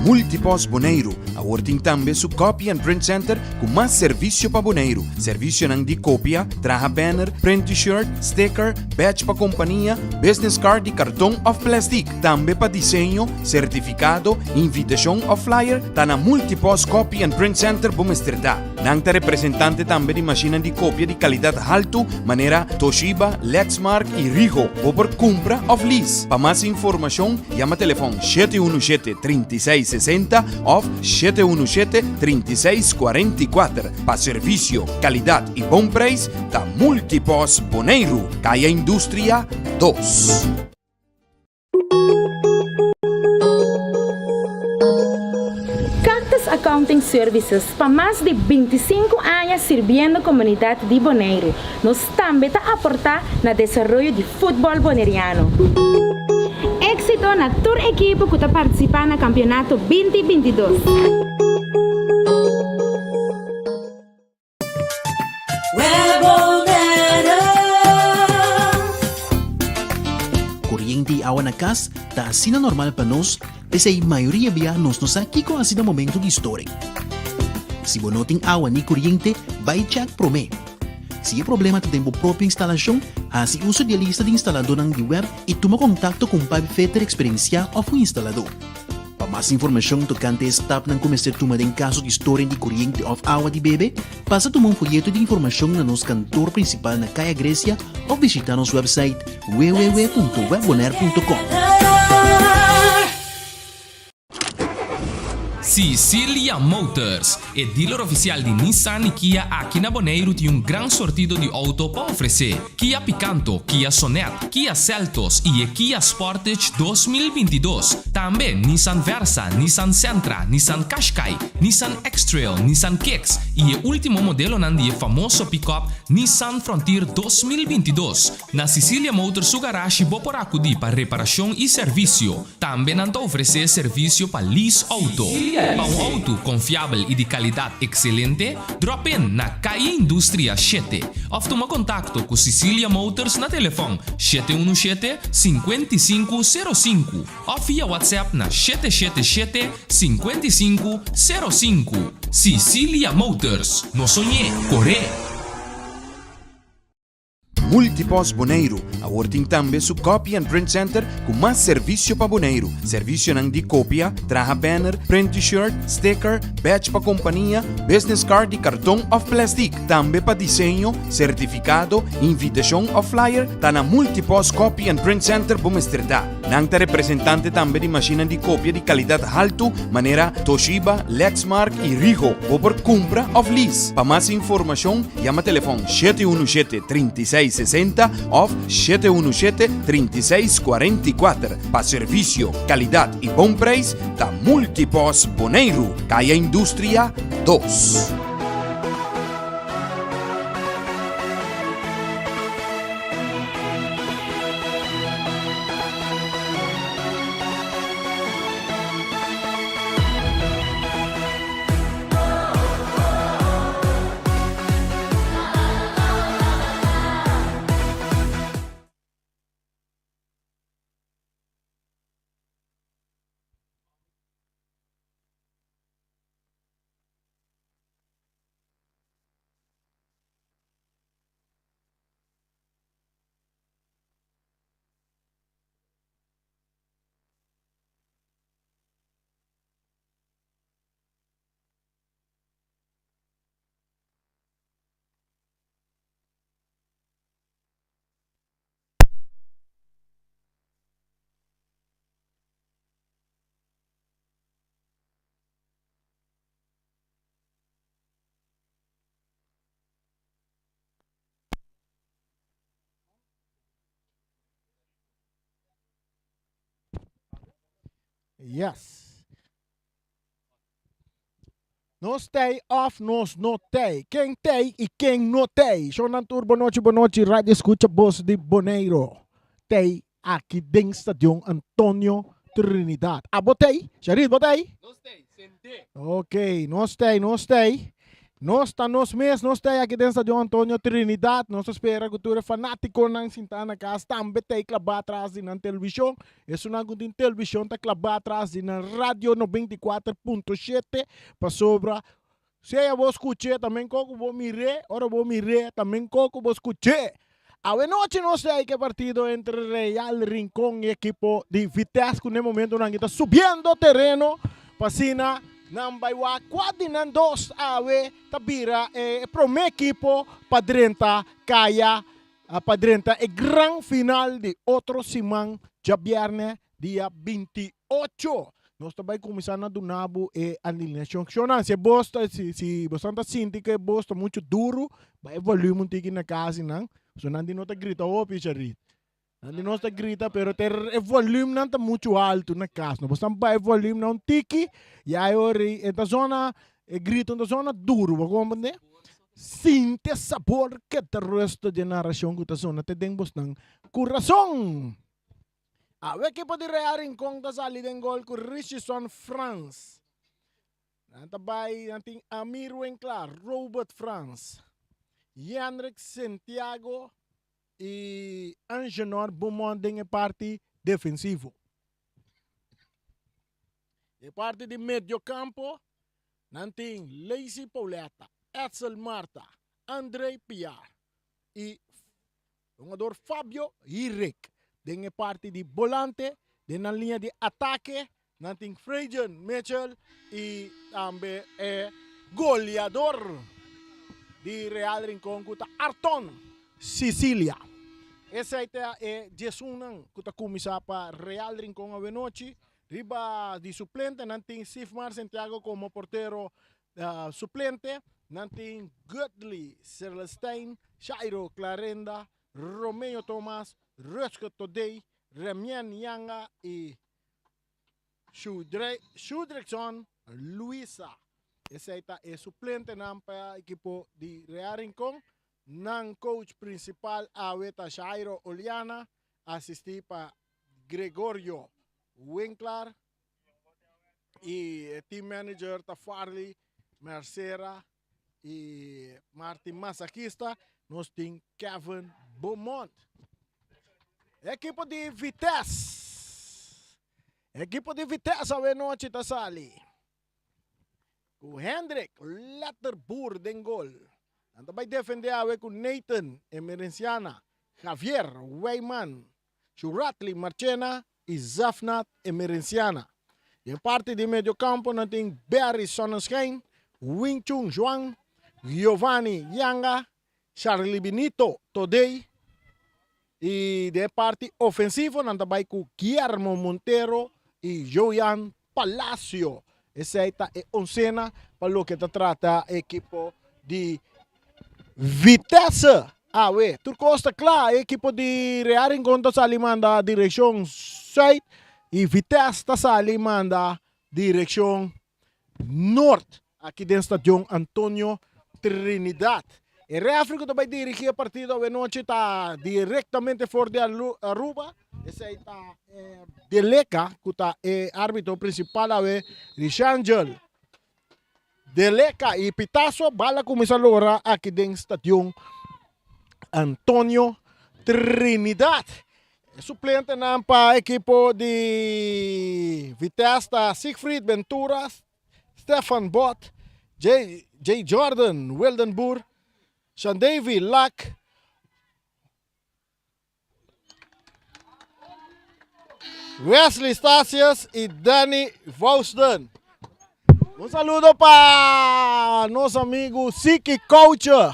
Multipost Boneiru awor tin tambe su Copy and Print Center ku mas servisio pa Boneiru. Servisionan di kopia, traha banner, print T-shirt, sticker, badge pa kompania, business card di karton òf plèstik. Tambe pa diseño, sertifikado, invitashon òf flyer, ta na Multipost Copy and Print Center bo mester ta. Nan ta representante tambe di mashinnan di kopia di kalidat haltu manera Toshiba, Lexmark i Ricoh. Bo por kumpra òf lease. Pa mas informashon yama telefòn 717 36 60 òf 717 36 44. Pa servisio, kalidat i bon preis ta Multipost Boneiru, Kaya Industria dos. Cactus Accounting Services pa mas di 25 aña sirbiendo komunidat di Boneiru. Nos tambe ta aportá na desaroyo di futbòl boneriano. Éksito na tur ekipo ku ta partisipá na kampionato binti 22. Koriente i awa na kas ta asina normal pa nos, p'esei mayoria bia nos no sa kiko hasi na momento di storing. Si bo no tin awa ni koriente, bai chèk promé. Si e problema ta den bo propio instalashon, hasi uso di e lista di instaladónan di web i tuma kontakto ku un pipefitter eksperensiá òf un instaladó. Pa mas informashon tokante e stapnan ku mester tuma den kaso di storing di koriente òf awa di bebe, pasa tuma un foyeto di informashon na nos kantor prinsipal na Kaya Grecia òf bishitá nos wèpsait www.webbonaire.com. Sicilia Motors, e dealer ofisial di Nissan i Kia aki na Boneiru tin un gran sortido di outo pa ofresé. Kia Picanto, Kia Sonet, Kia Seltos i e Kia Sportage 2022. Tambe Nissan Versa, Nissan Sentra, Nissan Qashqai, Nissan X-Trail, Nissan Kicks i e último modelonan di e famoso pick-up Nissan Frontier 2022. Na Sicilia Motors su garashi bo por akudí pa reparashon i servisio. Tambe nan ta ofresé servisio pa lease outo. Pa un outo konfiabel i di kalidat ekselente, drop in na Calle Industria shete òf tuma kontakto ku Sicilia Motors na telefòn 717 55 05 òf via WhatsApp na 777 55 05. Sicilia Motors, no soñ'é, kor'é! Multipost Boneiru awor tin tambe su Copy and Print Center ku mas servisio pa Boneiru. Servisionan di kopia, traha banner, print T-shirt, sticker, badge pa kompania, business card di karton òf plèstik. Tambe pa diseño, sertifikado, invitashon òf flyer ta na Multipost Copy and Print Center bo mester ta. Nan ta representante tambe di mashinnan di kopia di kalidat haltu manera Toshiba, Lexmark i Ricoh. Bo por kumpra òf lease. Pa mas informashon yama telefòn 717 36 60 òf 717 36 44. Pa servisio, kalidat i bon preis ta Multipost Boneiru, Kaya Industria 2. Yes. Nos tei of nos no tei. Ken tei i ken no tei. Shownan tur bonochi bonochi Radio Escucha Bos di Boneiro. Tei aki den Stadion Antonio Trinidad. Abo tei? Sharit bo tei? Nos tei, sende. Ok, nos tei, nos tei. Nos ta nos mes, nos ta aki den Stadion Antonio Trinidad. Nos ta spera ku tur e fanátikonan sintá na kas tambe ta ei klabá tras di nan televishon. Esunnan ku tin televishon ta klabá tras di nan radio 94.7 pasobra sea bo skuch'é ta men koko bo mir'é, ora bo mir'é ta men koko bo skuch'é. Awenochi nos ta ei ku e partido entre Real Rincon i ekipo di Vitesse ku na e momentonan aki ta subiendo tereno pa asina nan bai wak kua di nan dos awe ta bira e prome ekipo pa drenta kaya pa drenta e gran final di otro siman djabièrnè dia 28. Nos ta bai kuminsá na duna bo e alineashon. Shonnan, si e bos ta, si, si bosan ta sinti ku e bos ta muchu duru, bai e volume un tiki na kas nan. So nan di no ta grita hopi, Charit. Nan di nos ta grita, pero te e volume nan ta muchu altu na kas. No, bosan bai e volume nan un tiki, ya e ora ei e ta zona, e grito ta zona duru, bo komprende? Sinti e sabor ke ta resto di e narashon ku ta zona te den bosnan kurason. Awe ekipo di Real Rincon ta sali den gol ku Richison Frans. Nan ta bai, nan tin Amir Winklar, Robert Frans, Yenrick Santiago i Angenor Beaumont den e parti defensivo. E parti di mediokampo nan tin Lacey Pauletta, Edsel Marta, André Piar i Hungador Fabio Hirik den e parti di bolante. Den nan liña di atake nan tin Frejan Mitchell i tambe e goleador di Real Rincon ku ta Arton Sicilia. Esei ta e diesunnan ku ta kuminsá pa Real Rincon awenochi. Riba di suplente nan tin Sifmar Santiago komo portero Suplente nan tin Gudley Celestijn, Jairo Clarenda, Romeo Thomas, Rutger Todey, Remien Yanga i Shudrickson Luisa. Esei ta e suplentenan pa ekipo di Real Rincon. Nan coach principal awe ta Jairo Oliana, asisti pa Gregorio Winklar. Y e team manager ta Farley Mercera y Martin Masakista. Nos tin Kevin Beaumont. Equipo di Vitesse. Equipo di Vitesse awe nochi ta sali. Ku Hendrik Letterboer den gol. Nan ta bai defende awe ku Nathan Emerenciana, Javier Wijman, Shuratly Marchena i Zafnat Emerenciana. Den parti di mediokampo nan tin Barry Sonnenschein, Wing Chun Juan, Giovanni Yanga, Charly Benito Todey i den e parti ofensivo nan ta bai ku Guillermo Montero i Joyan Palacio. Esei ta e oncena pa loke ta trata ekipo di Vitesse. Awe, tur kos ta kla. E ekipo di Real Rincon ta sali manda direkshon sùit i Vitesse ta sali manda direkshon nort aki den Stadion Antonio Trinidad. E refri ku ta bai dirigí e partido awe nochi ta direktamente for di Aruba. Esei ta Deleca ku ta e árbitro prinsipal awe, Richangel Deleca i Pitazo. Bala kuminsá lora aki den Stadion Antonio Trinidad. E suplentenan pa ekipo di Vitesse ta Siegfried Ventura, Stefan Bot, Jay, Jay Jordan Wildenboer, Shandavy Lak, Wesley Stasius y Danny Vousden. Un saludo pa nos amigo Siki Coucher.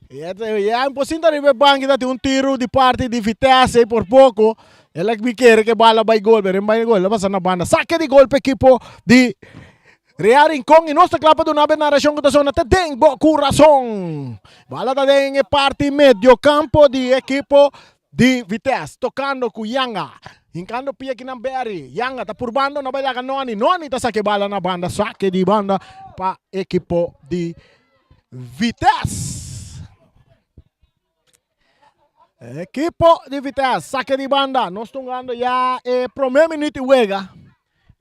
Ya un posinta riba e banki ta tin un tiro di parti di Vitesse por poco. El a mi kere ke bala bai gol, pero en bai gol, el a pasa na banda. Saque di gol pa ekipo di Real Rincon y nos ta kla pa duna bo e narashon ku ta sona te den bo kurason. Bala ta den e parti medio kampo di ekipo di Vitesse, tokando ku Yanga. Hinkando pia kinan Berry. Yanga ta purbando no bai laga Noni. Noni ta saka e bala na banda. Sake di banda pa ekipo di Vitesse. Ekipo di Vitesse, sake di banda. Nos ta hungando ya e prome minuut di wega.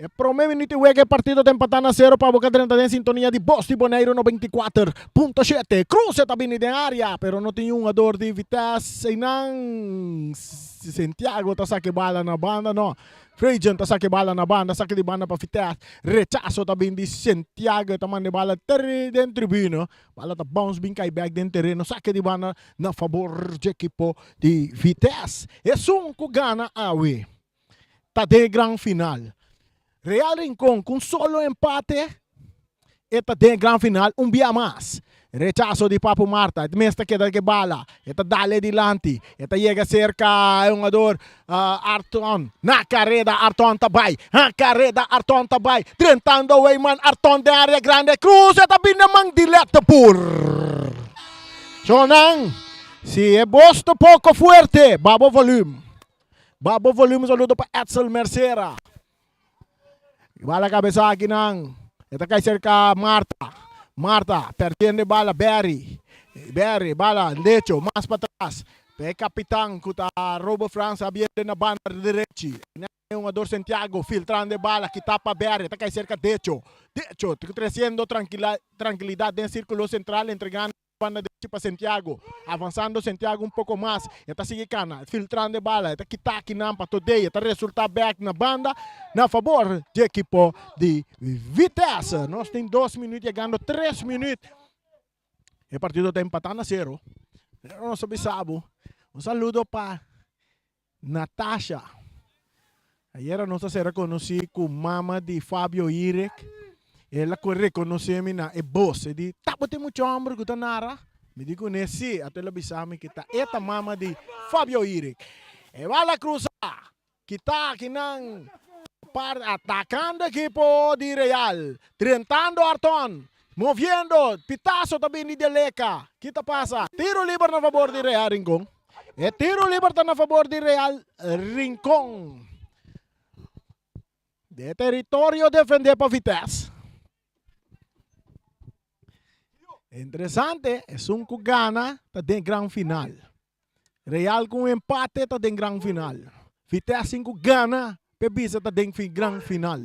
E prome minuut di wega e partido ta empatá na sero pa Boca drenta den sintonia di Bos di Boneiru 94.7. Cruce ta bini den area pero no tin hungador di Vitesse einan. Santiago ta saka e bala na banda no. Frejan ta saka e bala na banda, saka di banda pa Vitesse. Rechaso ta bini di Santiago e ta manda e bala ter den tribuna. Bala ta bounce bin kai bek den tereno, saka di banda na fabor dje ekipo di Vitesse. Esun ku gana awe ta den e gran final. Real Rincon ku un solo empate e ta den e gran final un bia mas. Rechaso di Papu Marta, e mes ta keda ku e bala, e ta dal e dilanti, e ta yega serka e hungador Arton. Na kareda Arton ta bai, na kareda Arton ta bai, drentando Weyman, Arton den area grande, cruz e ta bini na man di Letterboer. Shonan, si e bos ta poko fuerte, babo volume. Babo volume saludo pa Edsel Mercera. Bala cabeza aki nan. E ta kai cerca Marta. Marta perdiendo e bala Berry. Berry bala Lecho mas pa tras. E capitan cu ta Robo Frans abiendo na banda derechi. E hungador Santiago filtrando e bala kita pa Berry. Ta kai cerca Decho. Decho treciendo tranquilidad den circulo central entregando. Banda derechi pa Santiago. Avansando Santiago un poko mas. E ta sigui kana, filtrando e bala. E ta kita akinan pa Todey. E ta resulta bek na banda na fabor di ekipo di Vitesse. Nos tin dos minuut yegando tres minuut. E partido ta empata na sero. Pero nos ta bisa bo un saludo pa Natasha. Ayera nos a sera konosí ku mama di Fabio Irek. El a rekonosé mi na e bos. E di, Tabatin mucha hòmber ku ta nara? Mi di kuné, Sí. Ato el a bisa mi ku ta e ta mama di Fabio Irek. E bala krusa kita akinan par atakando ekipo di Real. Drentando Arton. Moviendo. Pitaso ta bini di Leka. Kita pasa? Tiro liber na fabor di Real Rincon. E tiro liber ta na fabor di Real Rincon. De territorio defende pa Vitesse. Interesante, esun ku gana ta den gran final. Real ku un empate ta den gran final. Vitesse sin ku gana pe bisa ta den gran final.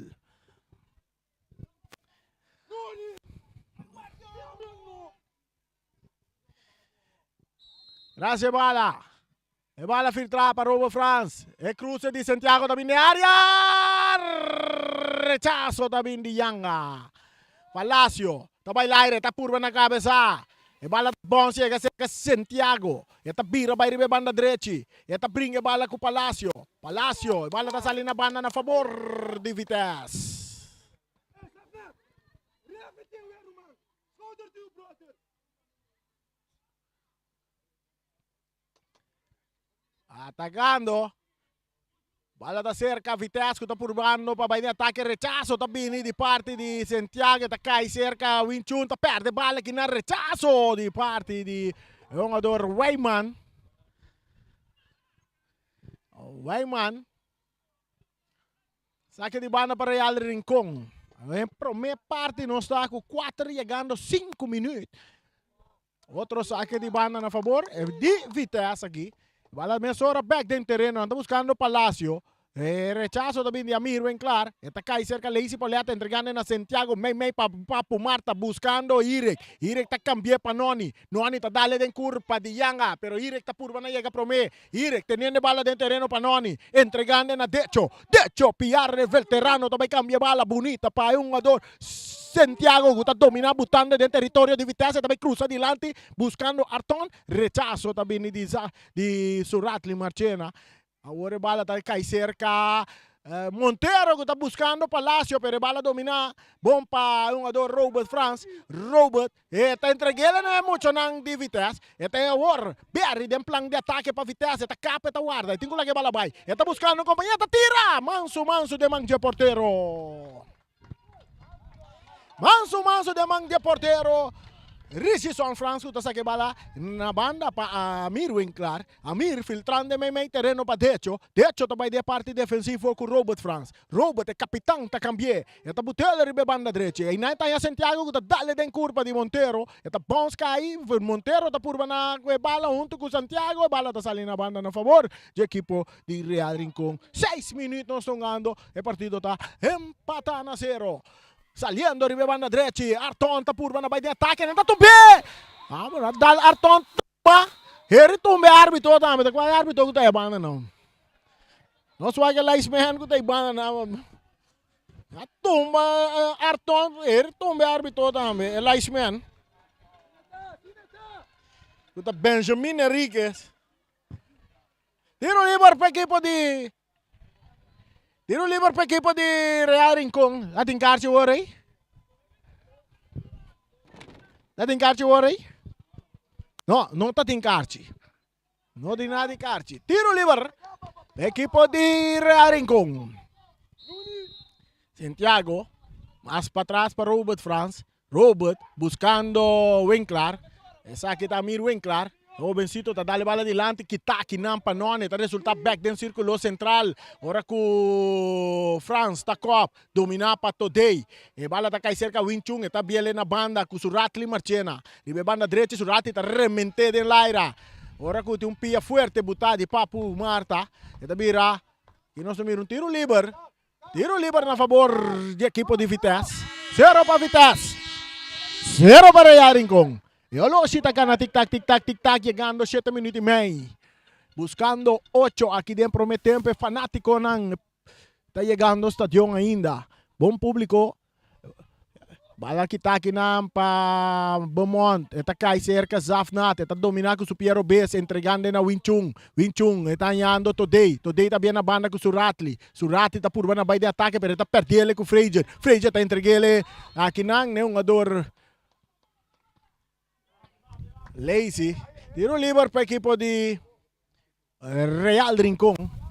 Gracias bala. E bala filtrá pa Robo Frans. E cruce di Santiago ta bin den área. Rechazo ta bin di Yanga. Palacio ta bai laire, ta purba na cabeza. E bala ta bounce yega cerca Santiago. E ta bira bai riba e banda drechi. E ta bringa e bala cu Palacio. Palacio, e bala ta sali na banda na fabor di Vitesse. Atacando. Bala ta cerca Vitesse cu ta purbando pa bay den atake. Rechazo ta bini di parti di Santiago. Ta cay cerca Winchun. Ta perde bala aki na rechazo di parti di e hungador Weyman. Weyman. Sake di banda pa Real Rincon. Den prome parti nos ta ku kuater yegando sinku minuut. Otro sake di banda na fabor di Vitesse aki. Bala mesora bek den tereno. Nan ta buskando Palacio. E rechaso ta bin di Amir Winklar. E ta kai serka Leisi Pauletta entregando na Santiago mei mei pa Papu Marta buskando Irek. Irek ta kambie pa Noni. Noni ta dale den kurpa di Yanga pero Irek ta purba na yega prome. Irek teniendo e bala den tereno pa Noni, entregando na Decho. Decho piar e velterano ta bai cambia e bala bunita pa e hungador Santiago cu ta domina butando den territorio di Vitesse ta bai cruza dilanti buscando Arton. Rechazo ta bini di di Suratli Marchena. Awor e bala ta cay cerca Montero cu ta buscando Palacio pero e bala domina bon pa e hungador Robert Frans. Robert E ta entreg'el na e muchanan di Vitesse. E ta e awor Berry den plan di atake pa Vitesse. E ta kap, e ta warda. E tin ku laga e bala bai. E ta buskando un kompañero. E ta tira! Mansu, mansu den man dje portero. Mansu, mansu den man dje portero. Richison Frans ku ta saka e bala na banda pa Amir Winklar. Amir filtrando e meimei tereno pa Decho. Decho ta bai den e parti defensivo ku Robert Frans. Robert, e kapitan, ta kambi'é. E ta but'el riba e banda drechi. Einan ta haña Santiago ku ta dal e den kurpa di Montero. E ta bounce kai. Montero ta purba na ku e bala huntu ku Santiago. E bala ta sali na banda na fabor dje ekipo di Real Rincon. Seis minuut nos ta hungando. E partido ta empatá na sero. Saliendo riba e banda drechi, Arton ta purba na bai den atake, nan ta tumb'é! Amo na dal Arton tumba, heri tumba e arbitro tambe, ta kua e arbitro ku ta e banda nan? Nos wak e linesman ku ta e banda nan. A tumba Arton, heri tumba e arbitro tambe, e linesman. Ku ta Benjamin Enriquez. Tiro liber pa ekipo di Tiro liber pa ekipo di Real Rincon. La tin kaartje hoor ei. La tin kaartje hoor ei. No, no ta tin kaartje. No tin nada di kaartje. Tiro liber pa ekipo di Real Rincon. Santiago, mas patras pa Robert Frans. Robert buscando Winklar. Esaki ta Amir Winklar. Hobencito ta dale bala dilanti, kita akinan pa Nonne. Ta resulta back den circulo central. Ora cu Frans ta kop, domina pa Todey. E bala ta cay cerca Wing Chun. E ta biele na banda cu Suratli Marchena. Riba e banda drechi Suratli ta remente den laira. Ora cu tin un pia fuerte buta di Papu Marta. E ta bira y nos ta mira un tiro liber. Tiro liber na fabor di ekipo di Vitesse. Zero pa Vitesse. Zero pa Real Rincon. E oloshi ta gana tik tak tik tak tik tak yegando shete minuut i mei. Buscando ocho aki den prome tempo e fanaticonan ta yegando stadion ainda. Bon publico. Bala kita akinan pa Beaumont. E ta kai serka Zafnat. E ta domina ku su pia robes, entregando na Wing Chun. Wing Chun e ta hañando Todey. Todey ta bien na banda ku Suratli. Suratli ta purba na bai den atake pero e ta perdele ku Frazier. Frazier ta entregele akinan n'e hungador Lacy. Tiro liber pa ekipo di Real Rincon.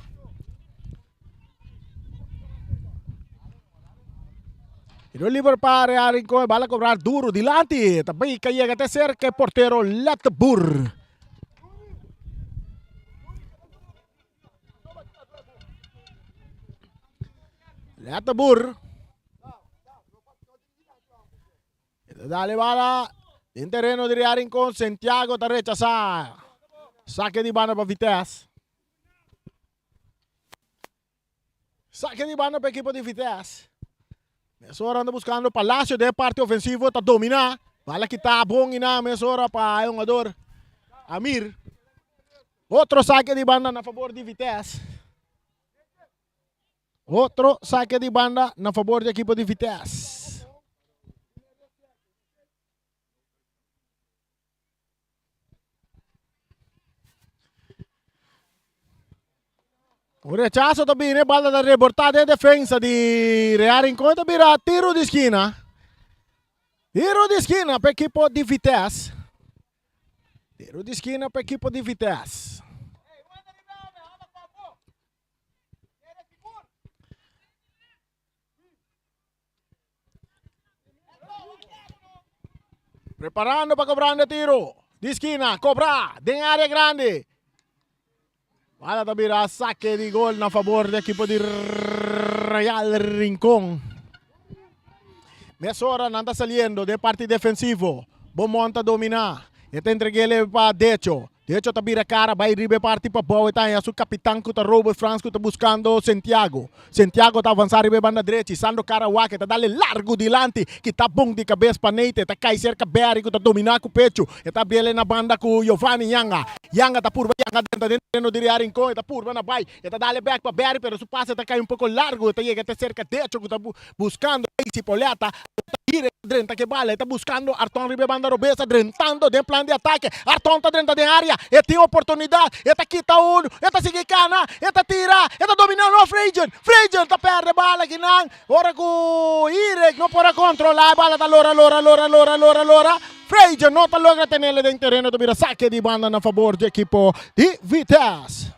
Tiro liber pa Real Rincon. Bala cobrar duro dilanti. Tabica llega te cerca el portero Letbur. Letbur. Dale bala den tereno di Real Rincon. Santiago ta rechasá. Sake di banda pa Vitesse. Sake di banda pa ekipo di Vitesse. Mesora anda buscando Palacio den parte ofensivo ta domina. Bala kita bon y na mesora pa e hungador Amir. Otro sake di banda na favor di Vitesse. Otro sake di banda na favor di ekipo di Vitesse. Un rechazo ta bini, bala ta reborta den defensa di Real Rincon ta bira tiro di skina. Tiro di skina pa ekipo di Vitesse. Tiro di skina pa ekipo di Vitesse. Preparando pa cobrando tiro. Di skina, cobra den área grande. Bala ta bira saque di gol na favor di equipo di Real Rincón. Mesora nan ta saliendo den parti defensivo. Beaumont ta domina. E ta entreg'ele pa Decho. Decho ta bira kara bai riba e parti pabou e ta haña su kapitan ku ta Robert Frans ku ta buskando Sentiago. Sentiago ta avansá riba e banda drechi, Sandro kara wak e ta dale largu dilanti kita bon di kabes pa Neite e ta kai serka Berry ku ta dominá ku pechu e ta abriel na banda ku Giovanni Yanga. Yanga ta purba yanga drenta den tereno di Real Rincon e ta purba na bai e ta dale bèk pa Berry pero su pase ta kai un poko largu e ta yega te serka Decho ku ta buskando Lacy Poleta. Gira e drenta ke bala, e ta buskando Arton riba e banda robes, ta drentando den plan di atake. Arton ta drenta den area, e tin oportunidat, e ta kita unu, e ta sigui kana, e ta tira, e ta domina no Freidjen, Freidjen ta perde bala kinan, ora ku Irek no por a kontrola e bala ta lora lora lora lora lora lora, Freidjen no ta logra tenele den tereno, ta bira sake di banda na fabor di ekipo di Vitesse.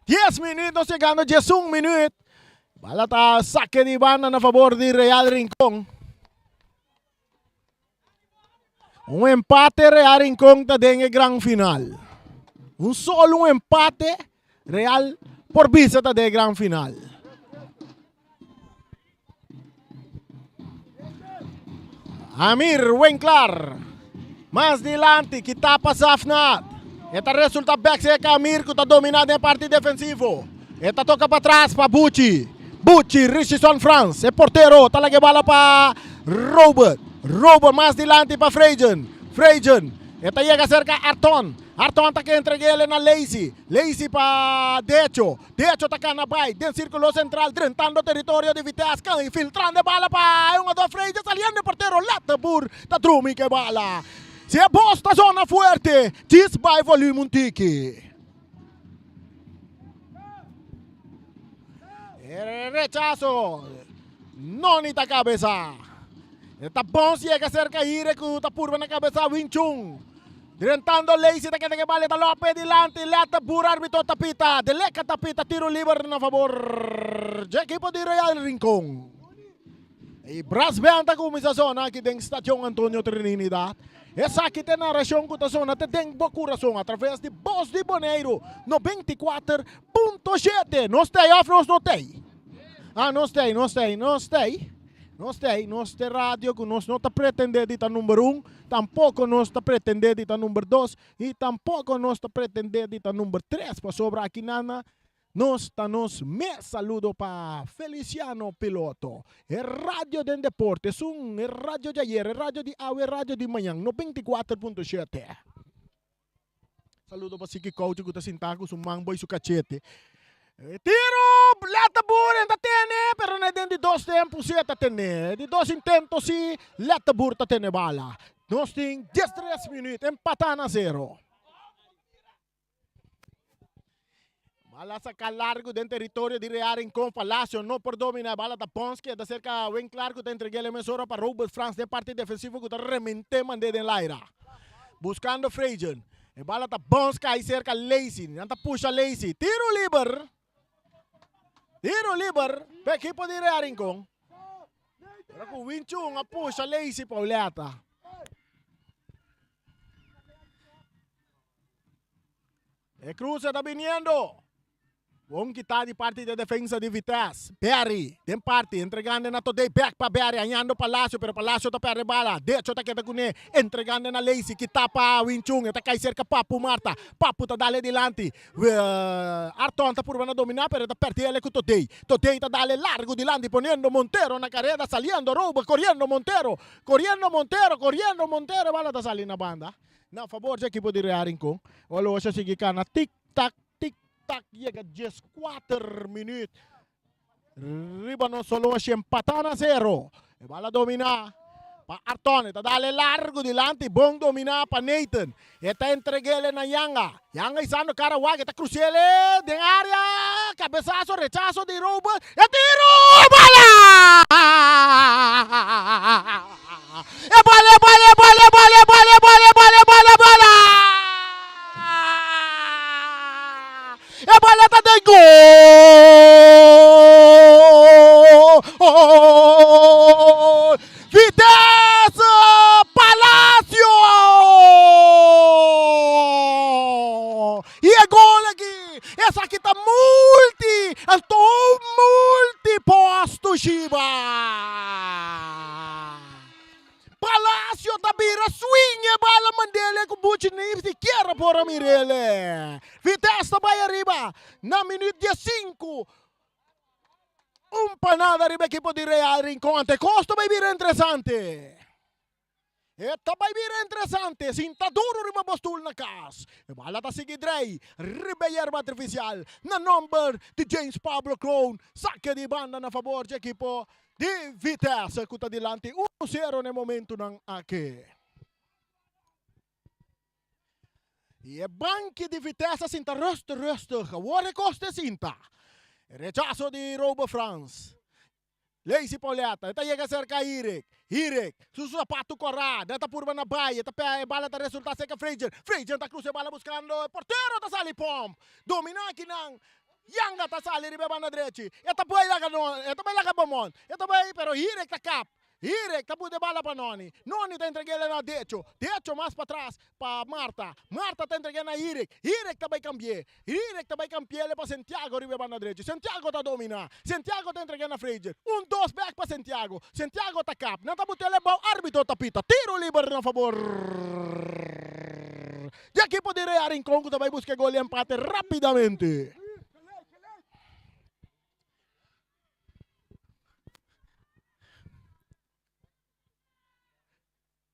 Dies minuut, nos yegando 11 minuut. Bala ta sake di banda na favor di Real Rincon. Un empate Real Rincon ta den e gran final. Un solo un empate Real por bisa ta den e gran final. Amir Winklar. Mas dilanti, kita pa Zafnat. E ta resulta bek seca Amir ku ta domina den parti defensivo. E ta toka pa tras pa Buchi. Buchi, Richison Frans, e portero, ta laga e bala pa Robert. Robert mas dilanti pa Frejen. Frejen, e ta yega serka Arton. Arton ta ke entreg'ele na Lacy. Lacy pa Decho. Decho ta kana bai den sirkulo sentral, drentando teritorio di Vitesse, kan filtrando e bala pa e hungador Frejen, saliendo e portero Lattenboer ta drumi ku e bala. Si e bos ta zona fuerte, djis bai volume un tiki. E rechazo. Noni ta cabeza. E ta bons yega cerca Ire cu ta purba na cabeza Wing Chun. Drentando Lacey ta keda ke bala ta Lopez dilanti leta bur arbitro ta pita. De Leca ta pita tiro liber na favor dje ekipo di Real Rincon. E brass band ta cuminsa zona aki den Stadion Antonio Trinidad. Esaki ta e narashon ku ta zona te den bo kurason atraves di Bos di Boneiru 94.7. Nos t'ei òf nos no t'ei? Ah, nos t'ei, nos t'ei, nos t'ei. Nos t'ei, nos t'e radio ku nos no ta pretendé di ta number un, tampoko nos ta pretendé di ta number dos i tampoko nos ta pretendé di ta number tres pasobra aki nan Nos ta nos mes saludo pa Feliciano Piloto. E radio den deporte esun e radio di ayer, e radio di awe, e radio di mañan, 94.7. Saludo pa Siki Couchi ku ta sinta ku su man boy su kachete. E tiro, Leta Boer ta tene, pero na den di dos tempu si e ta tene. Di dos intento si Leta Boer ta tene bala. Nos tin 13 minuut, empata na zero. Bala saca largo den territorio di Real Rincon. Palacio no por domina. Bala ta Pons keda cerca Winklar cu ta entrega el mesora pa Robert Frans den parti defensivo cu ta remente mande den laira. Buscando Frejen. E bala ta Pons cay cerca Lacey. Nan ta pusha Lacey. Tiro liber. Tiro liber pa equipo di Real Rincon. Pero cu Winchun a pusha Lacey Pauleta. E cruce ta biniendo. Bon kita di parti de defensa di Vitesse. Berry den parti entregando na Todey. Back pa Berry hañando Palacio pero Palacio ta perde bala. Decho ta keda cune entregando na Lacey. Kita pa Winchun. E ta cay cerca Papu Marta. Papu ta dale dilanti. Arton ta purba na domina pero e ta perde ele cu Todey. Todey ta dale largo dilanti poniendo Montero na careda saliendo Rober coriendo Montero. Coriendo Montero coriendo Montero. E bala ta sali na banda. Na fabor dje ekipo di Real Rincon. Oloshi a sigui kana tik tak, tik tak yega 14 minuut. Riba nos oloshi empatá na zero. E bala dominá pa Arton. E ta dale largu dilanti. Bon dominá pa Nathan. E ta entreg'ele na Yanga. Yanga isando kara wak. E ta krus'ele den área. Kabesaso, rechaso di Robert. E tiro! E bala! E bala, e bala, e bala, e bala, e bala, e bala, e bala, e bala, e bala! E bala ta den gol! Vitesse Palacio! I e gol aki, esaki ta multi, anto un multi posto Shiba. Palacio ta bira swing e bala mandele ku Buchi ni sikiera por a mirele. Vitesse ta bai ariba na minuut 15. Un pa nada riba ekipo di Real Rincon ante kos ta bai bira interesante. E ta bai bira interesante, sinta duro riba bo stul na kas. E bala ta sigui drei riba e yerba artifisial na nomber di James Pablo Kroon. Sake di banda na fabor dje ekipo di Vitesse ku ta dilanti 1-0 na e momentunan aki. I e banki di Vitesse a sinta rustig rustig. Awor e kos ta sinta. E rechaso di Robo Frans. Lacey Pauletta, e ta yega serka Hirek. Hirek, su sapatu kòrá, den ta purba na bai, e ta pega e bala ta resultá serka Frazier. Frazier ta krusa e bala buskando e portero ta sali pòmp. Dominá kinan. Yanga ta sali riba e banda drechi. E ta bai laga no, e ta bai laga Beaumont. E ta bai, pero Hirek ta kap. Hirek ta buta e bala pa Noni. Noni ta entreg'el na Decho. Decho mas patras pa Marta. Marta ta entreg'é na Hirek. Hirek ta bai kambi'é. Hirek ta bai kampi'el pa Santiago riba e banda drechi. Santiago ta dominá. Santiago ta entreg'é na Frazier. Un dos bèk pa Santiago. Santiago ta kap. Nan ta but'el abou. Arbitro ta pita. Tiro liber na fabor di ekipo di Real Rincon ku ta bai buska e gol di empate rapidamente.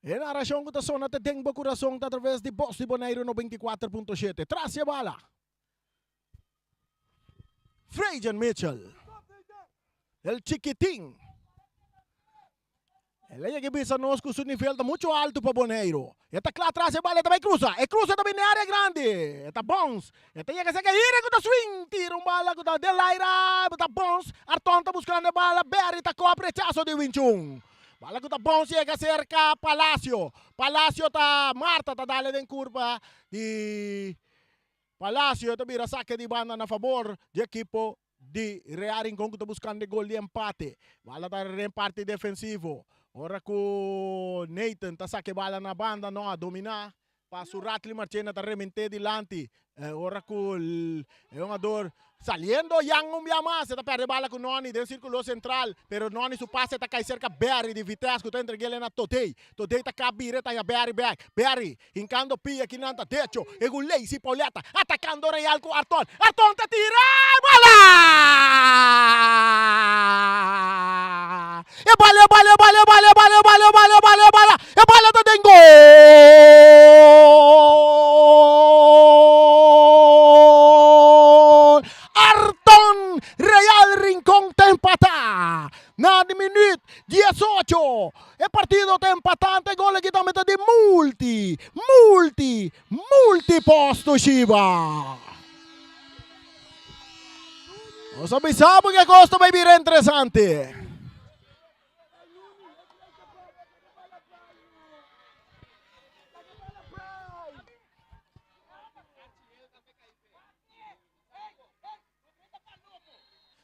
E narashon ku ta sona te den bo kurason ta atraves di Bos di Boneiru 94.7. Tras e bala. Frejan Mitchell. El chikitin. El a yega e bisa nos ku su nivel ta muchu altu pa Boneiru. E ta kla tras e bala, e ta bai krusa. E krusa ta bini área grandi. E ta bons. E ta yega serka Hire ku ta swing. Tira un bala ku ta den laira. Ta bons. Arton ta buskando e bala. Berry ta kòp rechaso di Winchun. Bala ku ta bons yega serka Palacio. Palacio ta Marta ta dale den kurpa di Palacio. E ta bira sake di banda na fabor di ekipo di Real Rincon ku ta buskando e gol di empate. Bala ta den parti defensivo. Ora ku Nathan ta saka e bala na banda no a dominá pa su Ratley Marchena ta rement'é dilanti. Ora ku e hungador saliendo Jan un bia mas e ta pèrdè bala ku Noni den sirkulo sentral pero Noni su pase ta kai serka Berry di Vitesse ku ta entreg'é na Todey. Todey ta kap bira e ta haña Berry bèk. Berry Hincando pia ki nan ta decho e gu Lacy Pauletta atacando Real cu Arton. Arton ta tira e bala! E bala, e bala, e bala, e bala, e bala, e bala, e bala, e bala, e bala, e bala ta den gol! Arton Real Rincon ta empata na di minuut 18. E partido ta empatante, e gol aki tambe ta di multi, multi, multi posto Shiba. Nos a bisa bo ku e kos ta bai bira interesante.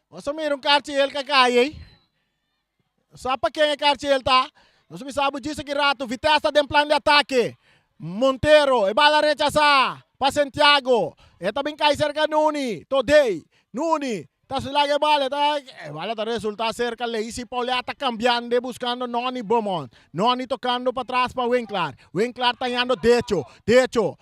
Nos a mira un karchi el ka kai ei. Sa pa ken e karchi el ta? Nos a bisa bo djis aki rato, Vitesse ta den plan di atake. Montero, e bala rechasá pa Santiago. E ta bin kai serka Nuni, Todey. Nuni ta laga e bala, e bala ta resultá serka Leisi Paulette ta kambiando buskando Noni Beaumont. Noni tokando patras pa Winklar. Winklar ta hañando Decho. Decho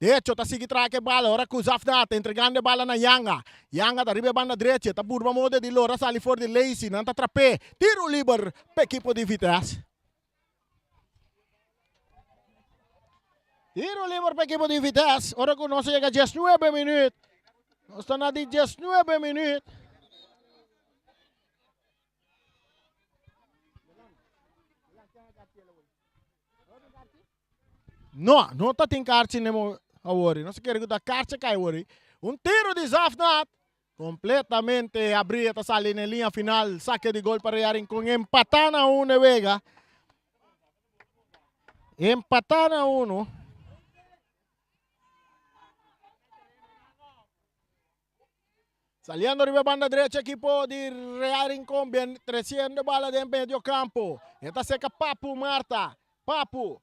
De hecho, ta sigui traha ku e bala ora ku Zafnat ta entregando e bala na Yanga. Yanga ta riba e banda drechi, e ta purba moda di lora sali for di Lacy. Nan ta trap'é. Tiro liber pa ekipo di Vitesse. Tiro liber pa ekipo di Vitesse ora ku nos a yega diesnuebe minuut. Nos ta na di diesnuebe minuut. No, no ta tin karchi ne awor. No se kere ku ta karchi kai awor. Un tiro di Zafnat. Completamente abri ta sali na linea final. Saque di gol pa Real Rincon. Empatá na uno e wega. Empatá na uno. Saliendo riba banda drecha equipo di Real Rincon bien treciendo bala den medio campo. E ta seca Papu Marta. Papu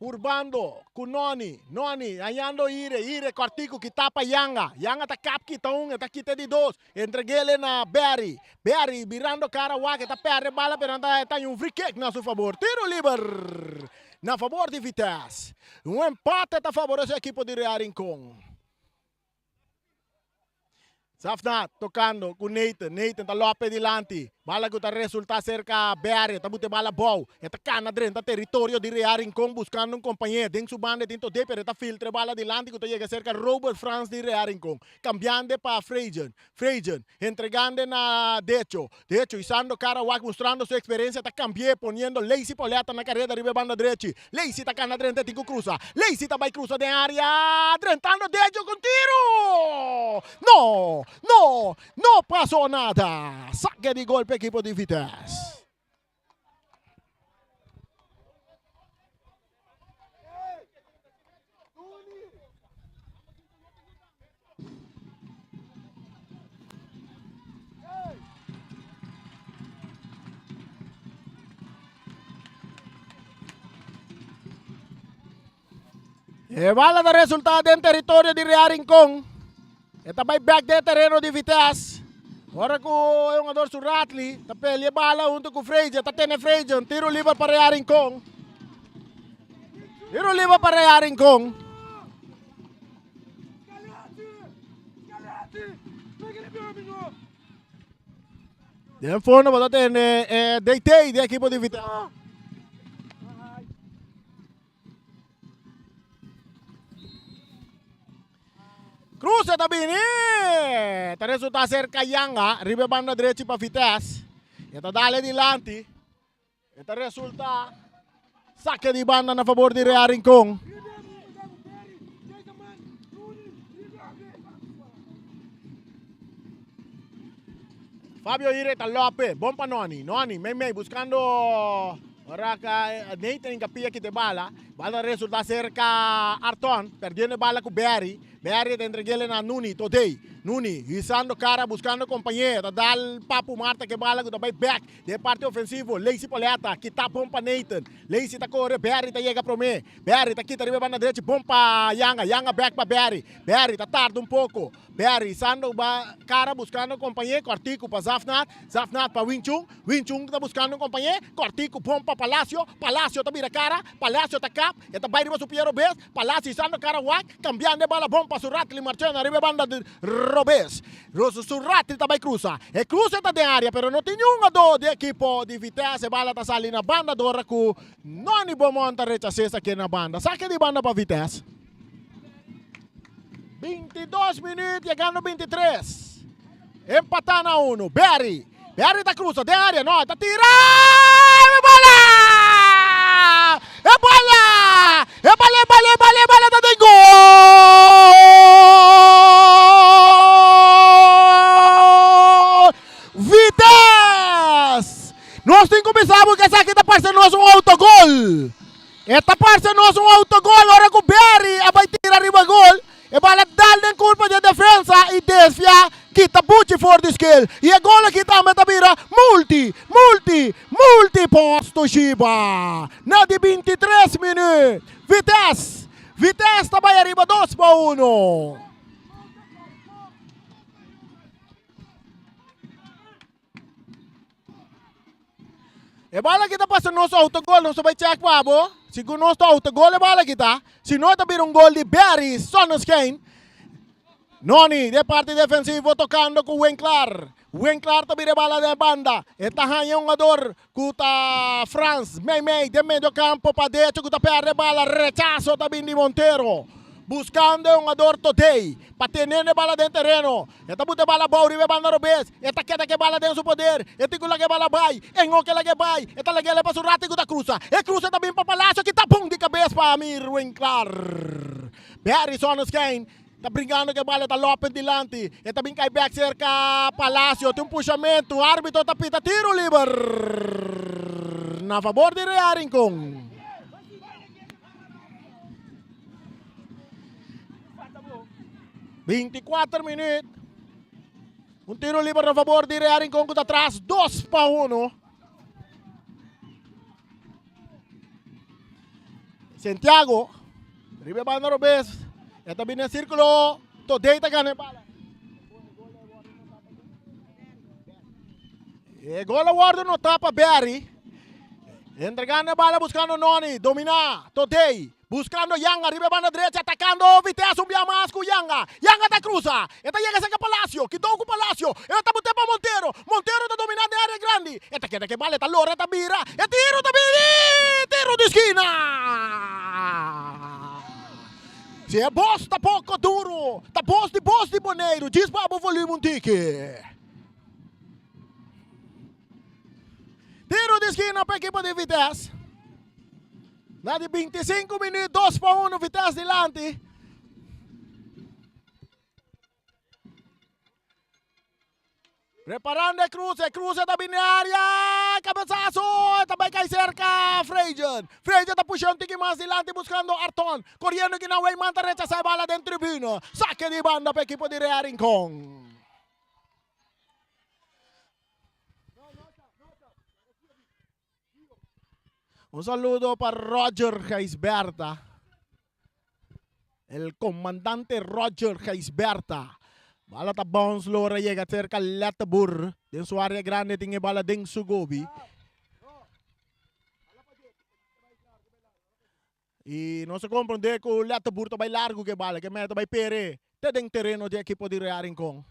purbando cu Noni. Noni hallando Ire. Ire cortico ki tapa Yanga. Yanga ta kap kita un, e ta kita di dos. Entregele na Barry. Barry birando cara wak, e ta perde bala pero ta ta un free kick na su favor. Tiro liber na favor di Vitesse. Un empate ta favorece equipo di Real Rincon. Zafnat tocando cu Nathan. Nathan ta lope dilanti. Bala cu ta resulta cerca Barry. Ta bute bala bou. E ta cana drenta territorio di Real Rincon buscando un compañero. Den su banda e tin Todé pero e ta filtra e bala dilanti cu ta yega cerca Robert Frans di Real Rincon. Cambiando pa Frejen. Frejen entregando na Decho. Decho isando cara wak mustrando su experiencia ta cambi'e poniendo Lacey Pauletta na careda riba e banda drechi. Lacey ta cana drenta e tin cu cruza. Lacey ta bay cruza den area drentando Decho cu tiro! No! No! No paso nada! Saque di gol pa equipo di Vitesse. E bala ta resulta den teritorio di Real Rincon. E ta bai bek den tereno di Vitesse. Ora ku e hungador Suratli ta pelia e bala hunto ku Freja, ta tene Freja, un tiro liber pa Real Rincon. Tiro liber pa Real Rincon. Den fondo bo ta tende e DT di ekipo di Vitesse. Cruce ta bini. Ta resulta ser Kayanga riba e banda drechi pa Vitesse. E ta dale dilanti. E ta resulta saque di banda na favor di Real Rincon. Fabio Ire ta Lope, bon pa Noni. Noni, mei mei, buscando Raka Nathan Capilla kita bala. Bala resulta cerca Arton, perdiendo bala cu Barry. Barry ta entregele na Nuni, Todey. Nuni, hisando cara, buscando compañero. Ta dal Papu Marta ke bala cu ta bay back. Den parti ofensivo, Lacey Poletta kita bon pa Nathan. Lacey ta core, Barry ta yega prome. Barry ta kita riba e banda drechi, bon pa Yanga. Yanga back pa Barry. Barry ta tarda un poco. Barry sando ba cara buscando compañe, cortico pa Zafnat, Zafnat pa Wing Chun, Wing Chun ta buscando un compañe, cortico bon pa Palacio, Palacio ta bira cara, Palacio ta kap, e ta bay riba su pie robes, Palacio sando cara wak, cambiando e bala bon pa Suratli Marchena riba e banda robes. Suratli ta bay cruza, e cruza ta den area pero no tin niun ado di ekipo di Vitesse, e bala ta sali na banda dor cu Noni Beaumont ta rechasa esaki na banda, sake di banda pa Vitesse. 22 minuut, llegando 23. Empatá na uno. Barry. Barry ta cruza den área. No, ta tira. E bola! E bola! E bola, e bola, e bola, e bola ta den gol! Vitesse! Nos tin cu bisa bo cu esaki ta parce nos un autogol. E ta parse nos un autogol ora ku Barry a bai tira riba gol. E bala dal den kurpa di e defensa i desvia kita Buchi for di skel. I e gol aki tambe ta bira multi, multi, multi posto Shiba. Na di 23 minuut, Vitesse, Vitesse ta bai ariba 2-1. E bala aki ta pasa nos autogol, nos ta bai check pa bo. Segun nos ta autogol e bala aki ta. Si no ta bira un gol di Barry Sonnenschein. Noni de parti defensivo tocando cu Winklar. Winklar ta bira e bala den banda. E ta haña un jugador cu ta Frans meimei den medio campo pa derecho cu ta perde e bala. Rechazo ta bin di Montero. Buscando e jugador Todey pa tene e bala den tereno. E ta buta e bala abou riba e banda robes. E ta keda ku e bala den su poder. E tin ku laga e bala bai. E no ke laga e bai. E ta laga el pa su rati ku ta krusa. E krusa ta bin pa Palacio ki ta pun di kabes pa Amir Winklar. Barry Sonnenschein ta bringando ku e bala. E ta lopen dilanti. E ta bin kai bek serka Palacio. Tin un pushamentu. Arbitro ta pita tiro liber na fabor di Real Rincon. 24 minuut. Un tiro liber na favor di Real Rincon ku ta tras 2-1. Santiago, riba e banda robes. E ta bini den sirkulo. Todey ta gana e bala. E gol a wordo nota pa Barry. Entregando e bala buscando Noni. Domina Todey. Buscando Yanga riba e banda drecha atacando Vitesse un bia mas cu Yanga. Yanga ta cruza. E ta yega cerca Palacio. Kidou cu Palacio. E ta bute pa Montero. Montero ta domina den area grandi. E ta keda cu e bala. E ta lora. E ta bira. E tiro ta bini. Tiro di skina. Si e bos ta poco duro. Ta bos di bos di Boneiru. Djis pa bo volume un tiki. Tiro di skina pa ekipo di Vitesse. Na di 25 minuut, 2-1 Vitesse dilanti. Preparando e cruce, cruce ta bini area, cabezazo, ta bai cai cerca Frejen. Frejen ta pusha un tiki mas dilanti buscando Arton. Corriendo ki na Weyman ta rechasa e bala den tribuna. Saque di banda pa ekipo di Real Rincon. Un saludo pa Roger Gijsberta. El comandante Roger Gijsberta. Bala ta bounce lora yega cerca Letterboer. Den su area grande tin e bala den su gobi. Y nos a comprende cu Letterboer ta bay largo cu e bala, cu e meta bay pere te den tereno di ekipo di Real Rincon.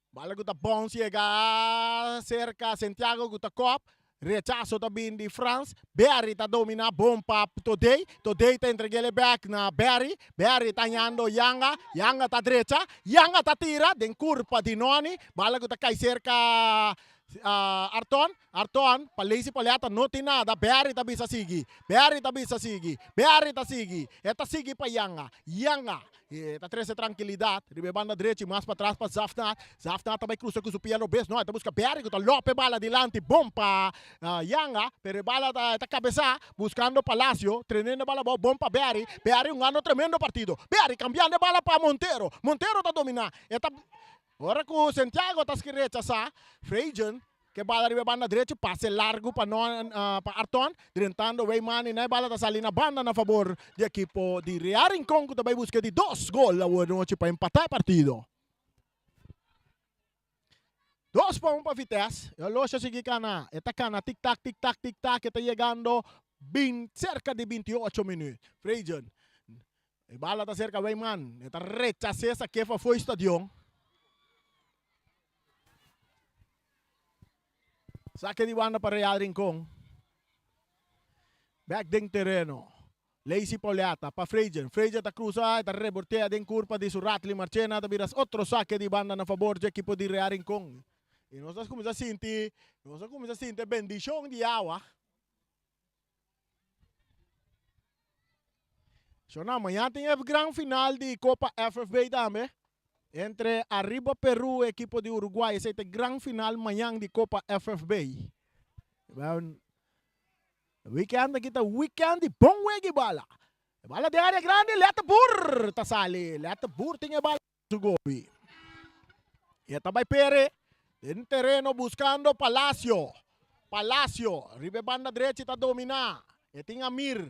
Bala ku ta bounce yega serka Santiago ku ta kòp. Rechaso ta bin di Frans. Berry ta domina bon pa Todey. Todey ta entreg'el e bèk na Berry. Berry ta hañando Yanga. Yanga ta drecha. Yanga ta tira den kurpa di Noni. Bala ku ta kai serka Arton. Arton pa Lazy Paleta no tin nada. Berry ta bisa sigui. Berry ta bisa sigui. Berry ta sigui. E ta sigui pa Yanga. Yanga. E ta trese trankilidat riba e banda drechi, mas patras pa Zafnat. Zafnat ta bai krusa ku su pia robes. No, e ta buska Berry ku ta lòp e bala dilanti bon pa Yanga, pero e bala ta ta kabesá buskando Palacio. Trenendo e bala abou bon pa Berry. Berry hungando tremendo partido. Berry kambiando e bala pa Montero. Montero ta dominá. E ta Ora ku Santiago ta rechasá Freidjen ke bala riba e banda drechi, pase largu pa pa Arton, drentando Weimani na e bala ta sali na banda na fabor di ekipo di Real Rincon ku ta bai buska di dos gol awe nochi pa empatá e partido. 2-1 pa Vitesse. E oloshi a sigui kana. E ta kana tik tak, tik tak, tik tak. E ta yegando serka di 28 minüt. Freidjen E bala ta serka Weyman. E ta rechas'é sak'é fafó e stadion. Sake di banda pa Real Rincon. Bek den tereno. Lacey Pauliata pa Freidjen. Freidjen ta krusa, e ta rebortea den kurpa di su Ratley Marchena. Ta bira otro sake di banda na fabor dje ekipo di Real Rincon. I nos a kuminsá sinti, nos a kuminsá sinti e bendishon di awa. Shona, mañana tin e gran final di Copa FFB tambe. Entre Arriba Peru e ekipo di Uruguay. Esei ta e gran final mañan di Copa FFB. Weekend aki ta weekend di bon wega i bala. E bala den area grandi, Lette Boer ta sali. Lette Boer tin e bala su gobi. E ta bai pere den tereno buscando Palacio. Palacio riba e banda drechi ta domina. E tin Amir.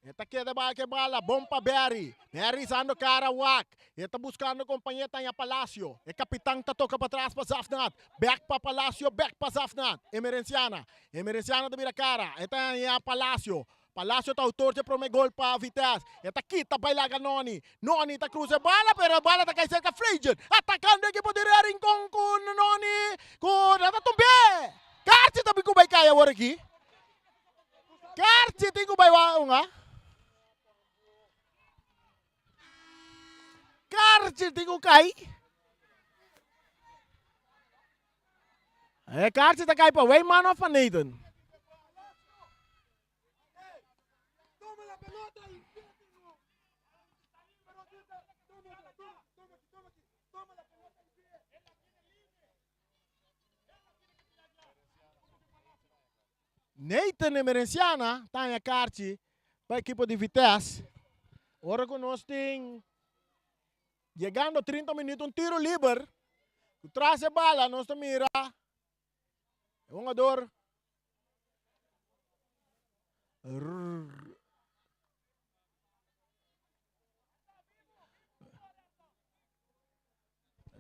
E ta keda bai ke bala bon pa Berry. Berry sando cara wak. E ta buscando compañe taña Palacio. E capitan ta toca patras pa Zafnat. Back pa Palacio, back pa Zafnat. Emerenciana. Emerenciana ta bira cara. E ta haña Palacio. Palacio ta autor dje prome gol pa Vitesse. E ta kita bai laga Noni. Noni ta cruza e bala pero e bala ta cay cerca Freidjen. Atacando ekipo di Real Rincon cu Noni cu ta tumbe. Karchi ta bin cu bai cay awor aki. Karchi tin cu bai hunga. Karchi tin cu cay. E karchi ta cay pa Weyman of pa Nathan? Nathan Emerenciana ta haña karchi pa ekipo di Vitesse. Ora ku nos tin yegando 30 minuut un tiro liber ku tras e bala nos ta mira e hungador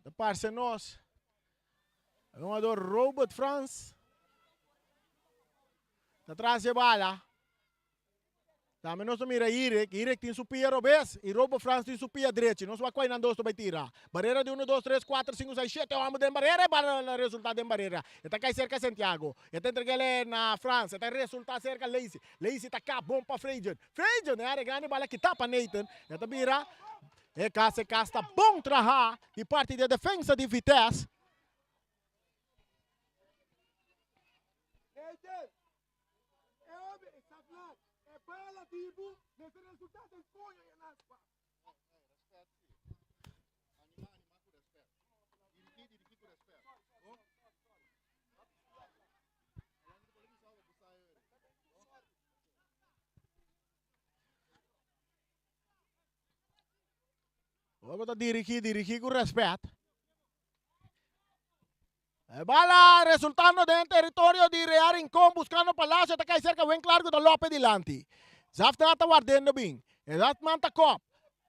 Ta parse nos. E hungador Robert Frans ta tras e bala. Tambe nos ta mira Irek. Irek tin su pia robes y Robert Frans tin su pia drechi. Nos wak cual nan dos ta bay tira. Barrera di uno, dos, tres, cuatro, cinco, seis, shete homber den barrera. E bala resulta den barrera. E ta cay cerca Santiago. E ta entreg'el na Frans. E ta resulta cerca Lacey. Lacey ta kap bon pa Freidjen. Freidjen den area grandi bala kita pa Nathan. E ta bira e cas. E cas ta bon traha di parti di e defensa di Vitesse. Ora bo ta dirigí, dirigí ku rèspèt. E bala resultando den teritorio di Real Rincon buscando Palacio ta cay cerca Wen Clark cu ta Lope dilanti. Zafnat ta wardendo bin. E Zafman ta cop.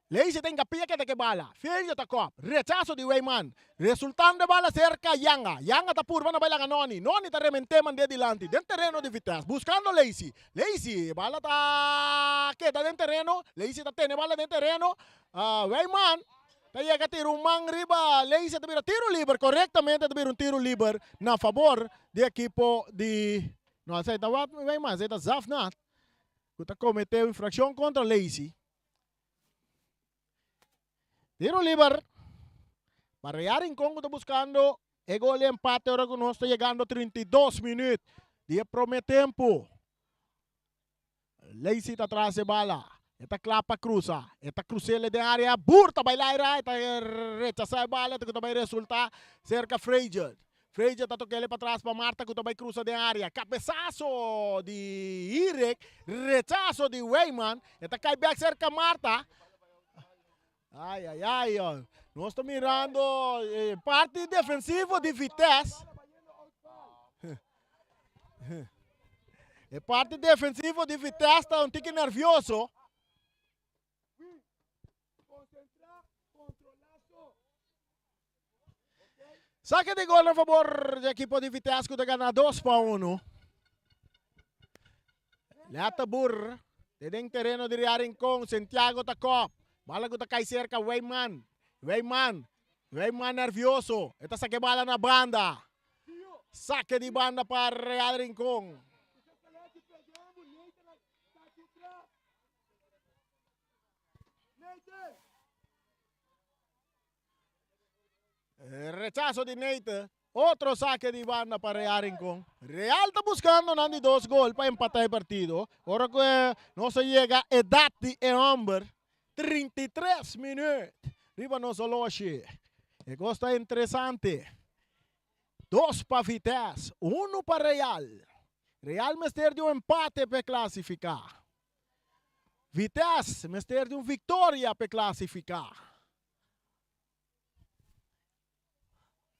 Leisi ta inkapia keda ke bala. Felio ta kòp. Rechaso di Weyman. Resultando e bala serka Yanga. Yanga ta purba na bai laga Noni. Noni ta rement'é mand'é dilanti den tereno di Vitesse buskando Leisi. Leisi, e bala ta keda den tereno. Leisi ta tene e bala den tereno. Weyman ta yega tira un man riba Leisi ta bira tiro liber. Korektamente ta bira un tiro liber na fabor di ekipo di, no esei ta Weyman, esei ta Zafnat ku ta kometé un infrakshon kontra Leisi. Tiro liber pa Real Rincon ku ta buskando e gol di empate ora ku nos ta yegando 32 minuut di e prome tempu. Lacey ta tras e bala. E ta kla pa krusa. E ta krus'el den area. Boer ta bai laira. E ta rechasá e bala ku ta bai resultá serka Frazier. Frazier ta tok'el patras pa Marta ku ta bai krusa den area. Kabesaso di Hirik. Rechaso di Weyman. E ta kai bek serka Marta. Ai, ai, ai. Nos ta mirando e parti defensivo di Vitesse. E parti defensivo di Vitesse ta un tiki nervioso. Saque di gol na favor di equipo di Vitesse ku ta gana 2-1. Letterboer te den tereno di Real Rincon. Santiago ta kop. Bala ku ta kai cerca Weyman. Weyman. Weyman nervioso. E ta saque bala na banda. Saque di banda pa Real Rincon. Rechazo di Neite. Otro saque di banda pa Real Rincon. Real ta buscando nan di dos gol pa empata e partido. Ora cu nos a yega edad di e homber, 33 minuut riba nos oloshi. E cos ta interesante. Dos pa Vitesse, uno pa Real. Real mester di un empate pa e clasifica. Vitesse mester di un victoria pa e clasifica.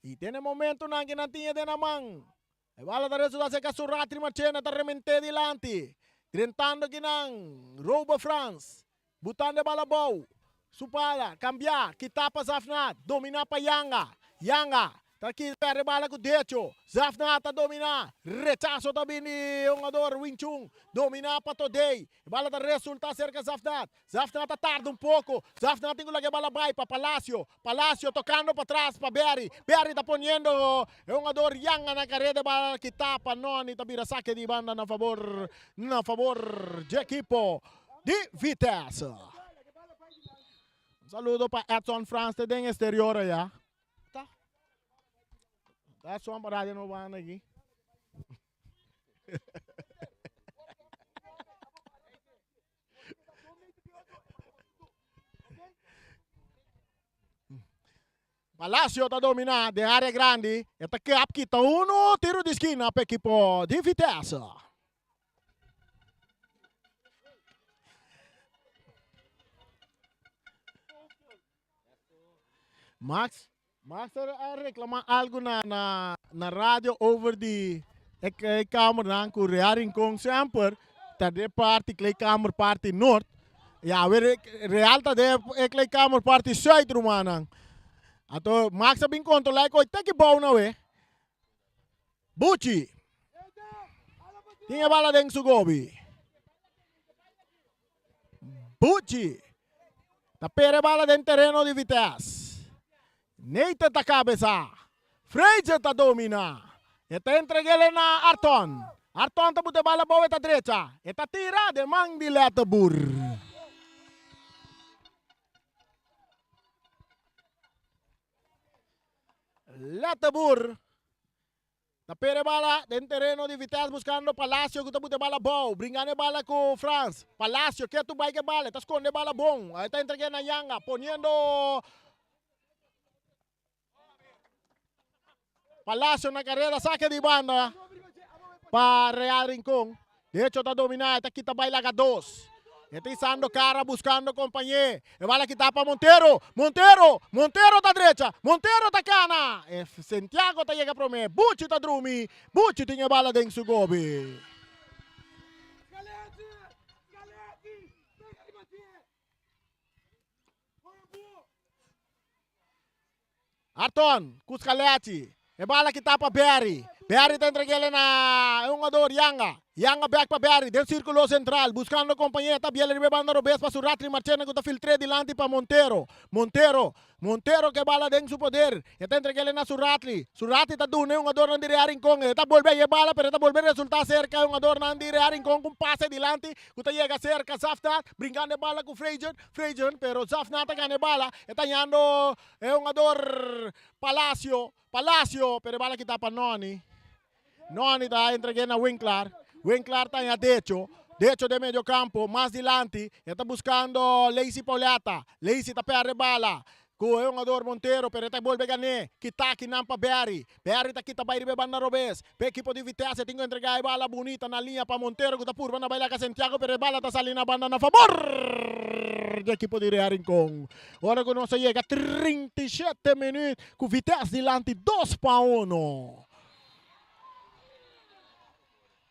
I den e momentunan ku nan tin e den nan man, e bala ta resultá serka Suratri Marchena ta rement'é dilanti, drentando kinan Robo Frans, butando e bala abou, su pala kambiá, kitá pa Zafnat, dominá pa Yanga, Yanga ta pèrdè e bala ku decho, Zafnat ta dominá, rechaso ta bini di e hungador Wing Chun, dominá pa Todey, E bala ta resulta serka Zafnat. Zafnat ta tarda un poko. Zafnat tin ku laga e bala bai pa Palacio. Palacio tokando patras pa Berry. Berry ta poniendo e hungador Yanga na kareda. E bala kita pa Noni ta bira sake di banda na fabor na fabor dje ekipo di Vitesse. Un saludo pa Edson Frans te den exterior aya. Ta. Edson pa radio no banda aki. Palacio ta domina den area grandi. E ta kap kita uno tiro di skina pa ekipo di Vitesse. Max Max a reclama algo na na na radio over di e kleedkamernan ku Real Rincon semper ta den parti kleedkamer parti noord. Ya awe Real ta den e kleedkamer parti zuid rumannan. Anto Max a bin controla e koe te ki bou na we. Buchi tin e bala den su gobi. Buchi ta pere bala den tereno di Vitesse. Nathan ta kabesa. Frazier ta domina. E ta entreg'el na Arton. Arton ta buta e bala abou e ta drecha. E ta tira den man di Letterboer. Letterboer Ta pere bala den tereno di Vitesse buscando Palacio cu ta buta e bala abou. Bringando e bala cu Frans. Palacio ke tu bai ke bala. E ta sconde e bala bon. E ta entregue na Yanga poniendo Palacio na careda saque di banda pa Real Rincon. De hecho ta domina, e ta kita bai laga dos. E ta isando cara buscando compañé. E bala kita pa Montero. Montero! Montero ta drecha. Montero ta cana. E Santiago ta yega prome. Buchi ta drumi. Buchi tin e bala den su gobi. Arton ku Scaletti. E bala kita pa Berry. Berry ta entreg'é na e hungador Yanga. Yanga bek pa Berry den sirkulo sentral buskando kompañé. Ta biel riba e banda robes pa Suratri Marchena ku ta filtr'é dilanti pa Montero. Montero. Montero ku e bala den su poder. E ta entreg'é na Suratli. Suratli ta duna e hungadornan di Real Rincon. E ta bolbe haña e bala pero e ta bolbe resultá serka e hungadornan di Real Rincon ku un pase dilanti ku ta yega serka Zafnat brinkando e bala ku Freijern. Freijern pero Zafnat ta gana e bala. E ta hañando e hungador Palacio. Palacio pero e bala kita pa Noni. Noni ta entreg'é na Winklar. Winklar ta haña Decho. Decho den medio campo, mas dilanti e ta buscando Lacey Pauletta. Lacey ta perde bala cu e hungador Montero pero e ta bolbe gané. Kita akinan pa Berry. Berry ta kita bay riba e banda robes. P'e ekipo di Vitesse tin cu entrega e bala bunita na liña pa Montero cu ta purba na baila ca Santiago pero e bala ta sali na banda na fabor di ekipo di Real Rincon. Ora cu nos a yega 37 minuut cu Vitesse dilanti 2-1.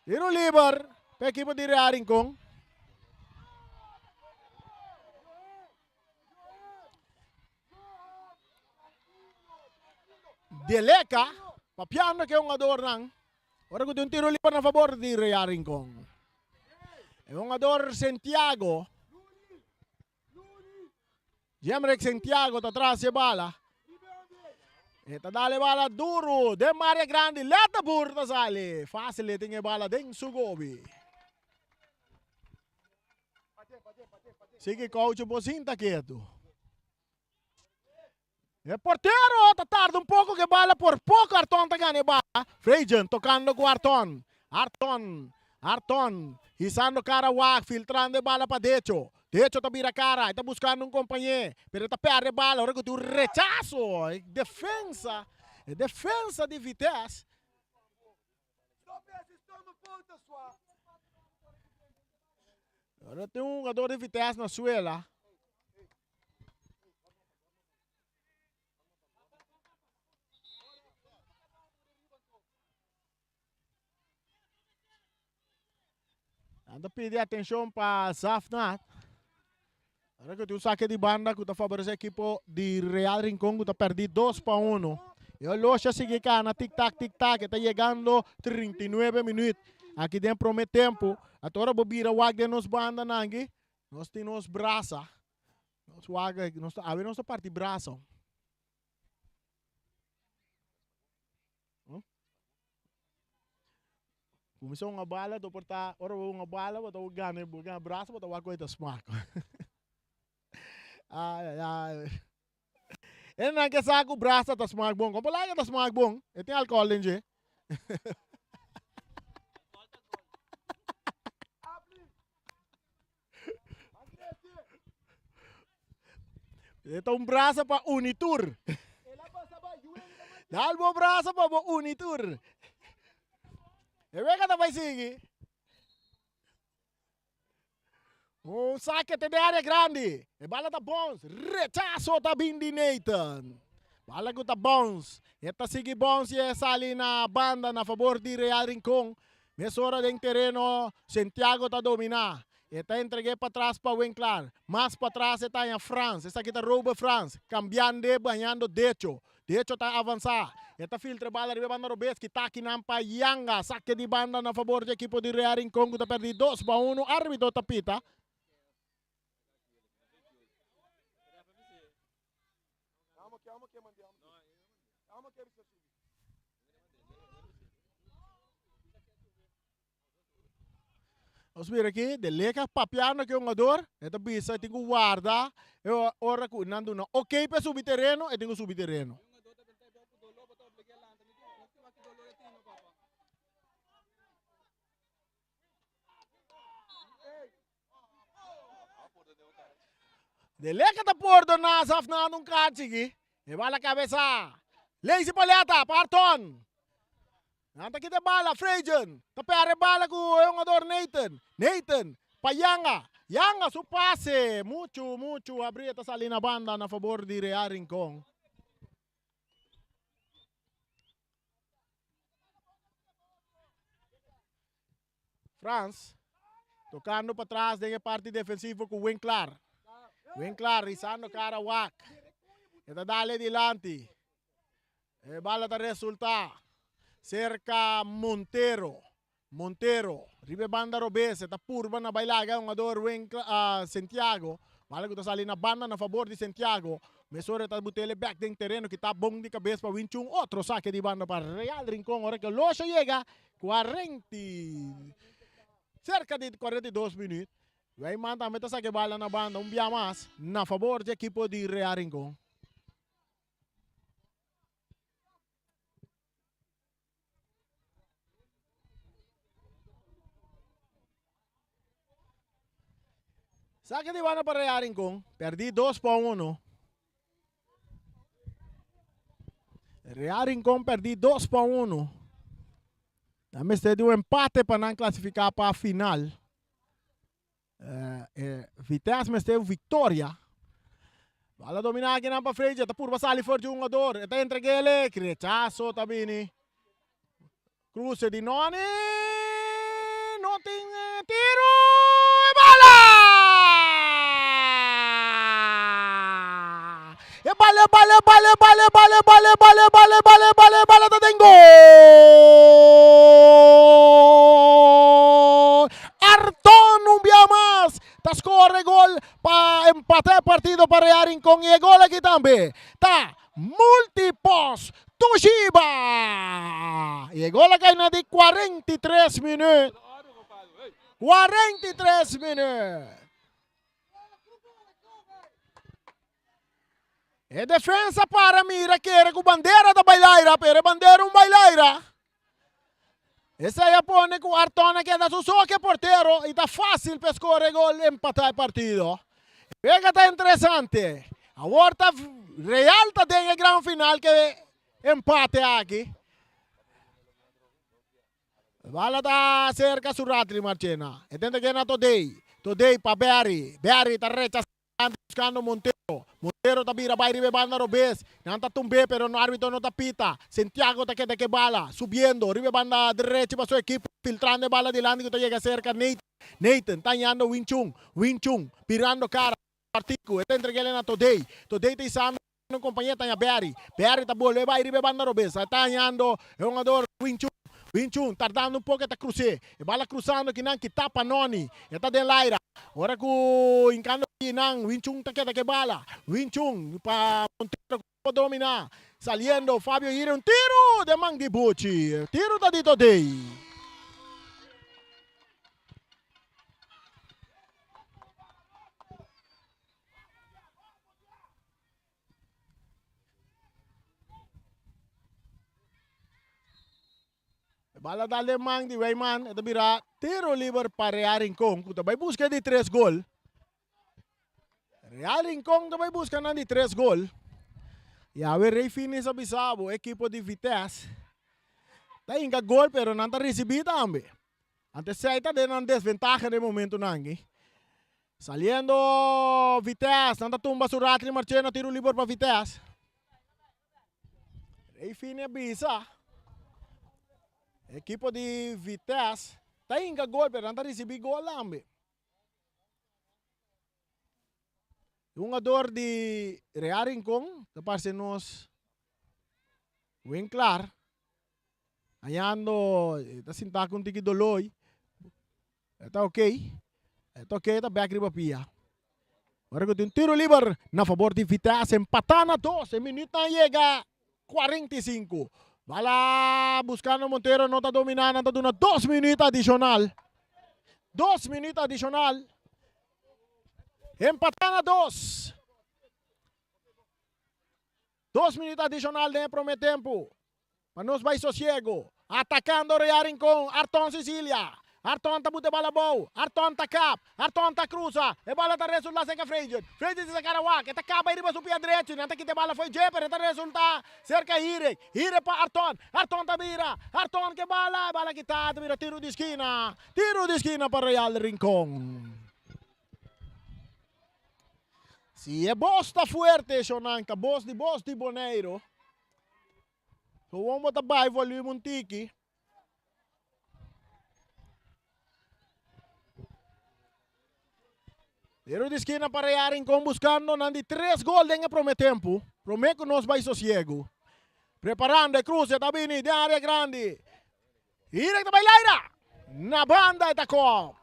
Tiro liber pa ekipo di Real Rincon. Deleca papiando ku e hungadornan ora ku tin un tiro liber na fabor di Real Rincon. E hungador Santiago, Jemrick Santiago ta tras e bala. E ta dal e bala duro den marea grandi. Leta Boer ta sali. Fácil e tin e bala den su gobi. Sigui coach bo sinta ketu. E portero ta tarda un poco ke bala por poco Arton ta gana e bala. Frejen tocando cu Arton. Arton, Arton hisando cara wak filtrando e bala pa Decho. Decho ta bira cara, e ta buscando un compañe, pero e ta perde e bala ora cu tin un rechazo. E defensa, e defensa di Vitesse. Ora tin un jugador di Vitesse na suela. Nan ta pidi atencion pa Zafnat. Ora cu tin un saque di banda cu ta favorece equipo di Real Rincon cu ta perdi 2-1. E oloshi a sigui cana tic tac tic tac. E ta yegando 39 minuut. Aki den prome tempo. Ata ora bo bira wak den nos banda nan aki. Nos tin nos brasa. Nos wak, nos ta, awe nos ta parti brasa. Kuminsá un bala, to por ta, ora bo un bala, bo ta gana, bo gana brasa, bo ta wak ku ta smak. Ai, ai, ai. E nan ke sa ku brasa ta smak bon. Kon por laga ta smak bon? E tin alkohol den dje. E ta un brasa pa uni tur. Dal bo brasa pa bo uni tur. E wega ta bai sigui. Un saque te de área grandi. E bala ta bounce. Rechazo ta bin di Nathan. Bala ku ta bounce. E ta sigui bounce y e sali na banda na favor di Real Rincon. Mesora den tereno Santiago ta dominá. E ta entreg'é patras pa Winklar. Mas patras e ta haña Frans. Esaki ta Robert Frans. Kambiand'é bañando Decho. Decho ta avansá. E ta filtra e bala riba e banda robes. Kita akinan pa Yanga. Sake di banda na fabor di ekipo di Real Rincon ku ta pèrdí 2-1. Arbitro ta pita. Nos mira aki, de leka papiando ku e hungador, e ta bisa e tin ku warda e ora ku nan duna ok pa e subi tereno, e tin ku subi tereno. De leka ta pordoná Zafnando un kachi aki. E bala kabesa. Lazy Paleta pa Arton. Nan ta kita e bala. Frejen ta perde e bala ku e hungador Nathan. Nathan pa Yanga. Yanga su pase muchu muchu habri e ta sali na banda na fabor di Real Rincon. Frans tocando patras den e parti defensivo cu Winklar. Winklar risando cara wak. E ta dale dilanti. E bala ta resulta cerca Montero. Montero riba e banda robes e ta purba na bai laga e hungador Winklar, Santiago. Bala cu ta sali na banda na fabor di Santiago. Mesora e ta butele bek den tereno kita bon di cabes pa Winchun. Otro sake di banda pa Real Rincon ora cu Losho yega cuarenta cerca di 42 minuut. Wijman tambe ta saka e bala na banda un bia mas na fabor di ekipo di Real Rincon. Saka di banda pa Real Rincon. Perdi 2 pa 1. Real Rincon perdi 2 pa 1. Nan mester di un empate pa nan clasifica pa final. Vitesse mester victoria. Bala domina aki nan pa Freja. Ta purba sali for di hungador. E ta entregele. Rechazo ta bini. Cruce di Noni. No tin tiro. E bala! E bala, bala, bala, bala, bala, bala, bala, bala, bala, bala, bala ta den gol! Arton un bia mas ta score gol pa empata e partido pa Real Rincon y e gol aki tambe ta Multipos Toshiba! Y e gol a cay na di 43 minuut. 43 minuut. E defensa para mira kere ku bandera ta bailaira, pero e bandera un bailaira. Esei a pone ku Arton a keda su so ke portero i ta fásil pa e skore gol empatá e partido. E wega ta interesante. Awor ta Real ta den e gran final ke empate aki. Bala ta serka Suratli Marchena. E tenta kena Todei. Todei pa Barry. Barry ta rechasá. Buscando Montero. Montero ta bira bai riba e banda robes. Nan ta tumbe pero no arbitro no ta pita. Santiago ta keda ke bala. Subiendo riba e banda derechi pa su ekipo. Filtrando e bala dilanti ku ta yega serka Nathan. Nathan ta hañando Wing Chun. Wing Chun birando kara. Partiku. E ta entreg'el na Todei. Todei ta isando un compañía ta haña Barry. Barry ta bolbe bai riba e banda robes. Ta hañando e hungador Wing Chun. Wing Chun tardando un poko e ta krus'é. E bala krusando kinan kita pa Noni. E ta den laira. Ora ku hinkando kinan Wing Chun ta keda ku e bala. Wing Chun pa Montero ku por dominá. Saliendo Fabio Hire un tiru den man di Buchi. E tiru ta di Todei. E bala dal den man di Weyman, e ta bira tiro liber pa Real Rincon ku ta bai buska di tres gol. Real Rincon ta bai buska nan di tres gol. I awe Rey Finis a bisa bo ekipo di Vitesse ta hinka gol pero nan ta risibi tambe. Ante esei ta den nan desventaha den momentunan aki. Saliendo Vitesse, nan ta tumba su Ratli Marchena, tiro liber pa Vitesse. Rey Fini a bisa. Ekipo di Vitesse ta hinka gol, pero nan ta risibi gol tambe. Hungador di Real Rincon ta parse nos Winklar. Hañando ta sinta ku un tiki doloi. E ta ok. E ta ok, ta bek riba pia. Ora ku tin tiro liber na fabor di Vitesse, empatá na dos. E minütnan yega 45. Bala buskando Montero, no ta dominá, nan ta duna 2 minüt adishonal. 2 minüt adishonal. Empatá na dos. 2 minüt adishonal den e promé tempu. Pa nos bai sosiego. Atakando Real Rincon. Arton Cecilia. Arton ta buta e bala abou. Arton ta kap. Arton ta krusa. E bala ta resultá serka Freyjun. Freyjun ta saka wak. E ta kaba riba su pia drechi. Nan ta kita e bala fo'i dje, pero e ta resultá serka Hire. Hire pa Arton. Arton ta bira. Arton ke bala. E bala kitá. Ta bira tiro di skina. Tiro di skina pa Real Rincon. Si e bos ta fuerte, shonan, ta bos di bos di Boneiro. Gewoon bo ta bai volume un tiki. Tiro di skina pa Real Rincon buskando nan di tres gol den e prome tempu. Prome ku nos bai sosiegu. Preparando e kruse ta bini den area grandi. Hirek ta bai laira. Na banda e ta kop.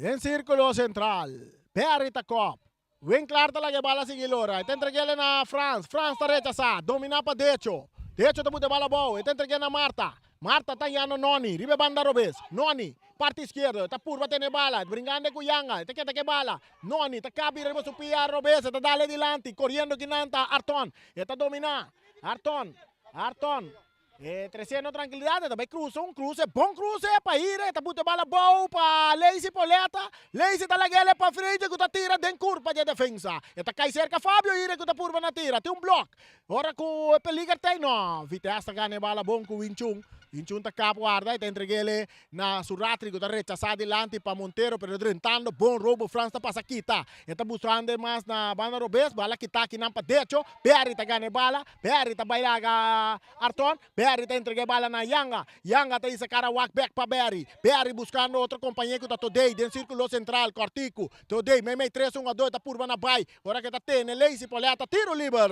Den sírkulo sentral, Perry ta kòp. Winklaar ta laga e bala sigui lora. E ta entreg'é na Frans. Frans ta rechasá. Dominá pa Decho. Decho ta buta e bala abou. E ta entreg'é na Marta. Marta ta yano Noni riba e banda robes. Noni, parti iskierdo, e ta purba tene e bala. Bringando ku Yanga, e ta keda ku e bala. Noni ta kabi riba su pia robes, e ta dal e dilanti. Koriendo kinan ta Arton. E ta dominá. Arton, Arton. E tresiendo trankilidat, e ta bai krusa un kruse, bon kruse pa Ire, e ta buta e bala abou pa Leisi Poleta. Leisi ta lag'el pa Frede ku ta tira den kurpa di e defensa. E ta kai serka Fabio Ire ku ta purba na tira. Tin un blòk. Ora ku e peliger ta ei, no, Vitesse ta gana e bala bon ku Winchun. Winchun ta kap warda, e ta entreg'el na Suratri ku ta rechasá dilanti pa Montero, pero drentando bon robo Frans ta pasa kita. E ta buscando e mas na banda robes, bala kita akinan pa decho, Berry ta gana e bala, Berry ta bai laga Arton, Berry ta entrega e bala na Yanga, Yanga ta hisa kara wak bek pa Berry, Berry buscando otro compañe ku ta Todey den circulo central, Cortico, Todey meimei tres hungador ta purba na bai, Ora ke ta tene Lacy Poleta tiro liber.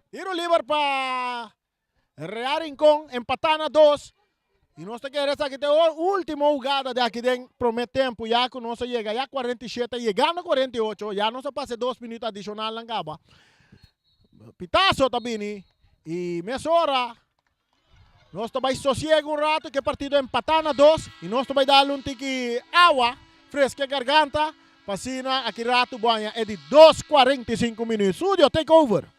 Tiro liber pa Real Rincon empatá na dos. I nos ta kere esaki ta e último hugada di aki den promé tempu ya ku nos a yega ya 47 yegando 48 ya nos a pasa e dos minuut adishonalnan kaba. Pitazo ta bini i mesora Nos ta bai sosiega un rato ke partido empatá na dos i nos ta bai dal un tiki awa freskia garganta pa asina aki rato bo haña e di dos 45 minuut. Studio take over.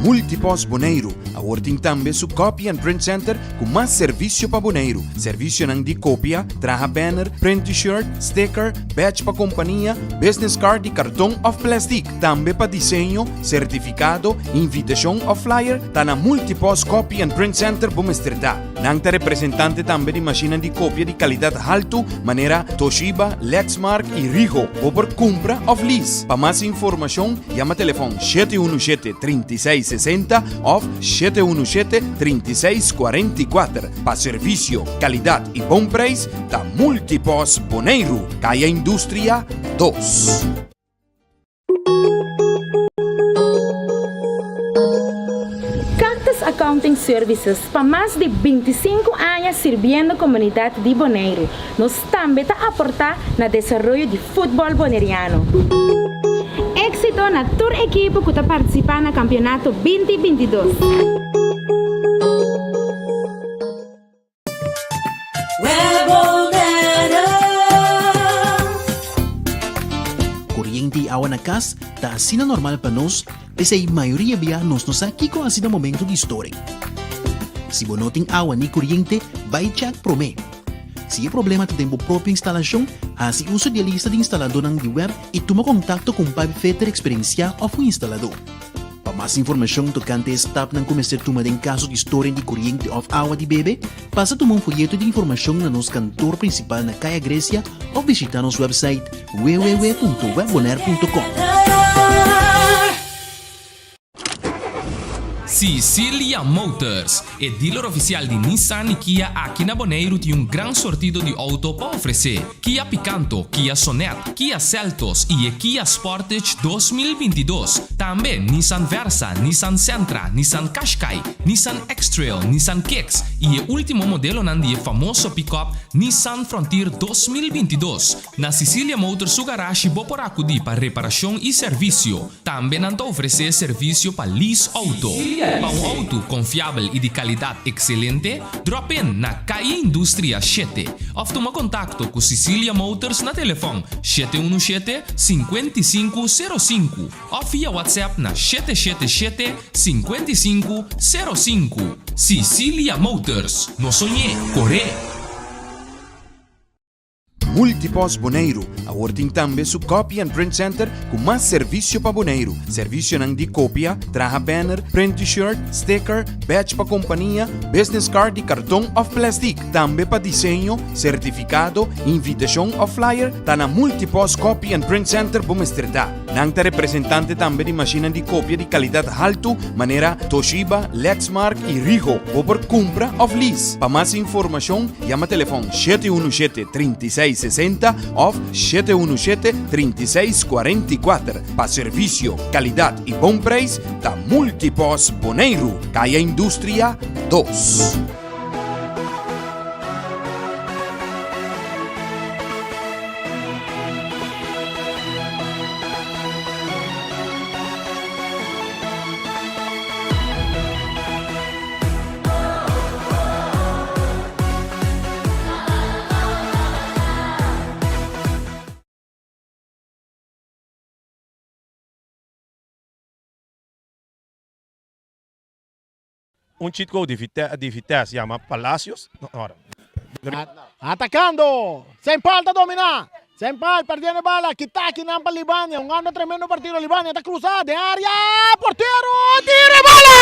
Multipost Boneiru awor tin tambe su Copy and Print Center ku mas servisio pa Boneiru. Servisionan di kopia, traha banner, print t-shirt, sticker, badge pa kompania, business card di karton òf plèstik. Tambe pa diseño, sertifikado, invitashon òf flyer ta na Multipost Copy and Print Center bo mester ta. Nan ta representante tambe di mashinnan di kopia di kalidat haltu manera Toshiba, Lexmark i Ricoh. Bo por kumpra òf lease. Pa mas informashon yama telefòn 717 36 60 òf 717 36 44. Pa servisio, kalidat i bon preis ta Multipost Boneiru, Kaya Industria dos. Cactus Accounting Services pa mas di 25 aña sirbiendo komunidat di Boneiru. Nos tambe ta aportá na desaroyo di futbòl boneriano. Éksito na tur ekipo ku ta partisipá na kampionato 20 22. Koriente i awa na kas ta asina normal pa nos, p'esei mayoria bia nos no sa kiko hasi na momento di storing. Si bo no tin awa ni koriente, bai chèk promé. Si e problema ta den bo propio instalashon, hasi uso di e lista di instaladónan di web i tuma kontakto ku un pipefitter eksperensiá òf un instaladó. Pa mas informashon tokante e stapnan ku mester tuma den kaso di storing di koriente òf awa di bebe, pasa tuma un foyeto di informashon na nos kantor prinsipal na Kaya Grecia òf bishitá nos wèpsait www.webbonaire.com. Cicilia Motors, e dealer ofisial di Nissan i Kia aki na Boneiru tin un gran sortido di outo pa ofresé. Kia Picanto, Kia Sonet, Kia Seltos i e Kia Sportage 2022. Tambe Nissan Versa, Nissan Sentra, Nissan Qashqai, Nissan X-Trail, Nissan Kicks i e último modelonan di e famoso pick-up Nissan Frontier 2022. Na Cicilia Motors su garashi bo por akudí pa reparashon i servisio. Tambe nan ta ofresé servisio pa lease outo. Pa un outo konfiabel i di kalidat ekselente, drop in na Calle Industria shete òf tuma kontakto ku Cicilia Motors na telefòn 717 55 05 òf via WhatsApp na 777 55 05. Cicilia Motors, no soñ'é, kor'é! Multipost Boneiru awor tin tambe su Copy and Print Center ku mas servisio pa Boneiru. Servisionan di kopia, traha banner, print t-shirt, sticker, badge pa kompania, business card di karton òf plèstik. Tambe pa diseño, sertifikado, invitashon òf flyer, ta na Multipost Copy and Print Center bo mester ta. Nan ta representante tambe di mashinnan di kopia di kalidat haltu manera Toshiba, Lexmark i Ricoh. Bo por kumpra òf lease. Pa mas informashon yama telefòn 717 36 60 òf 717 36 44. Pa servisio, kalidat i bon preis ta Multipost Boneiru, Kaya Industria 2. Un cheat code di Vite di Vitesse yama Palacios. No, ora. Atacando! Sempal ta domina! Sempal perdiendo e bala, kita akinan pa Libania, hungando tremendo partido, Libania ta cruza den area, portero tira e bala!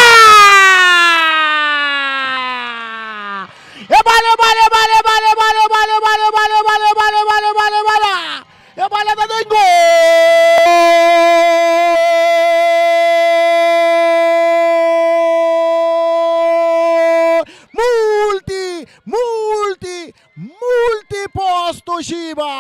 E bala, e bala, e bala, e bala, e bala, e bala, e bala, e bala, e bala, e bala, e bala, e bala, e bala! E bala ta den gol! Multi, multi, multipost Toshiba!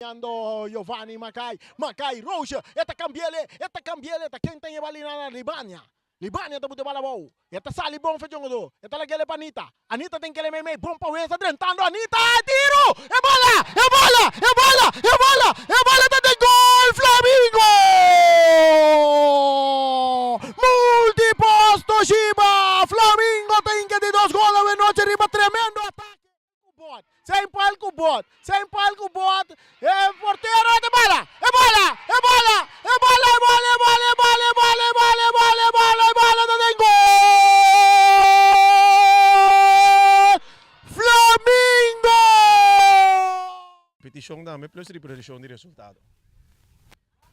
Ando Giovanni Makai, Makai Roosje, e ta cambiele, e ta cambiele, ta ken ta yeba lina na Libania. Libania ta bute bala abou. E ta sali bon fe jongodó. E ta lag'é pa Anita. Anita tin kele meimei. Bon pa Wesa drentando Anita. Tiro! E bala! E bala! E bala! E bala! E bala ta den gol! Flamingo! Multipost Toshiba! Flamingo ta hinka di dos gol awe nochi riba tremendo atake. Ku bot, Saint Paul ku bot, Saint Paul ku bot, e portero e bala, e bala, e bala, e bala, e bala, e bala, e bala, e bala, e bala, e bala, e bala, e bala ta den gol! Flamingo! Repetishon tambe plus ripetishon di resultado.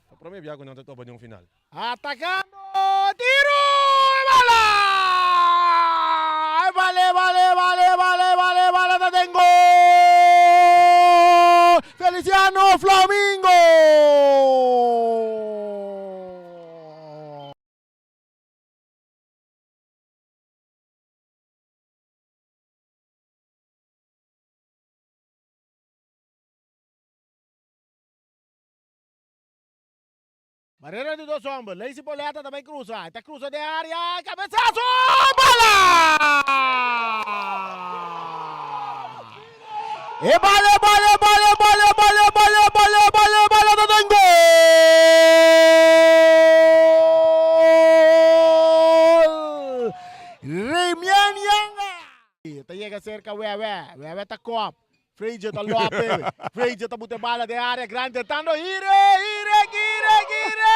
Ta prome bia ku nan ta topa den un final. Atacando tiro e bala! E bala, e bala, e bala, e bala, e bala, e bala ta den gol! Feliciano Flamingo! Barrera di dos homber. Lacey Boleta ta bay cruza. E ta cruza den area. Cabezazo! Bala! E bala, e bala, e bala, e bala, e bala, e bala, e bala, e bala, e bala ta den gol! Remian Yanga! Ta yega cerca Wewe. Wewe ta kop. Frazier ta lope. Frazier ta bute bala den area grande tentando Hire, Hire, Hire, Hire!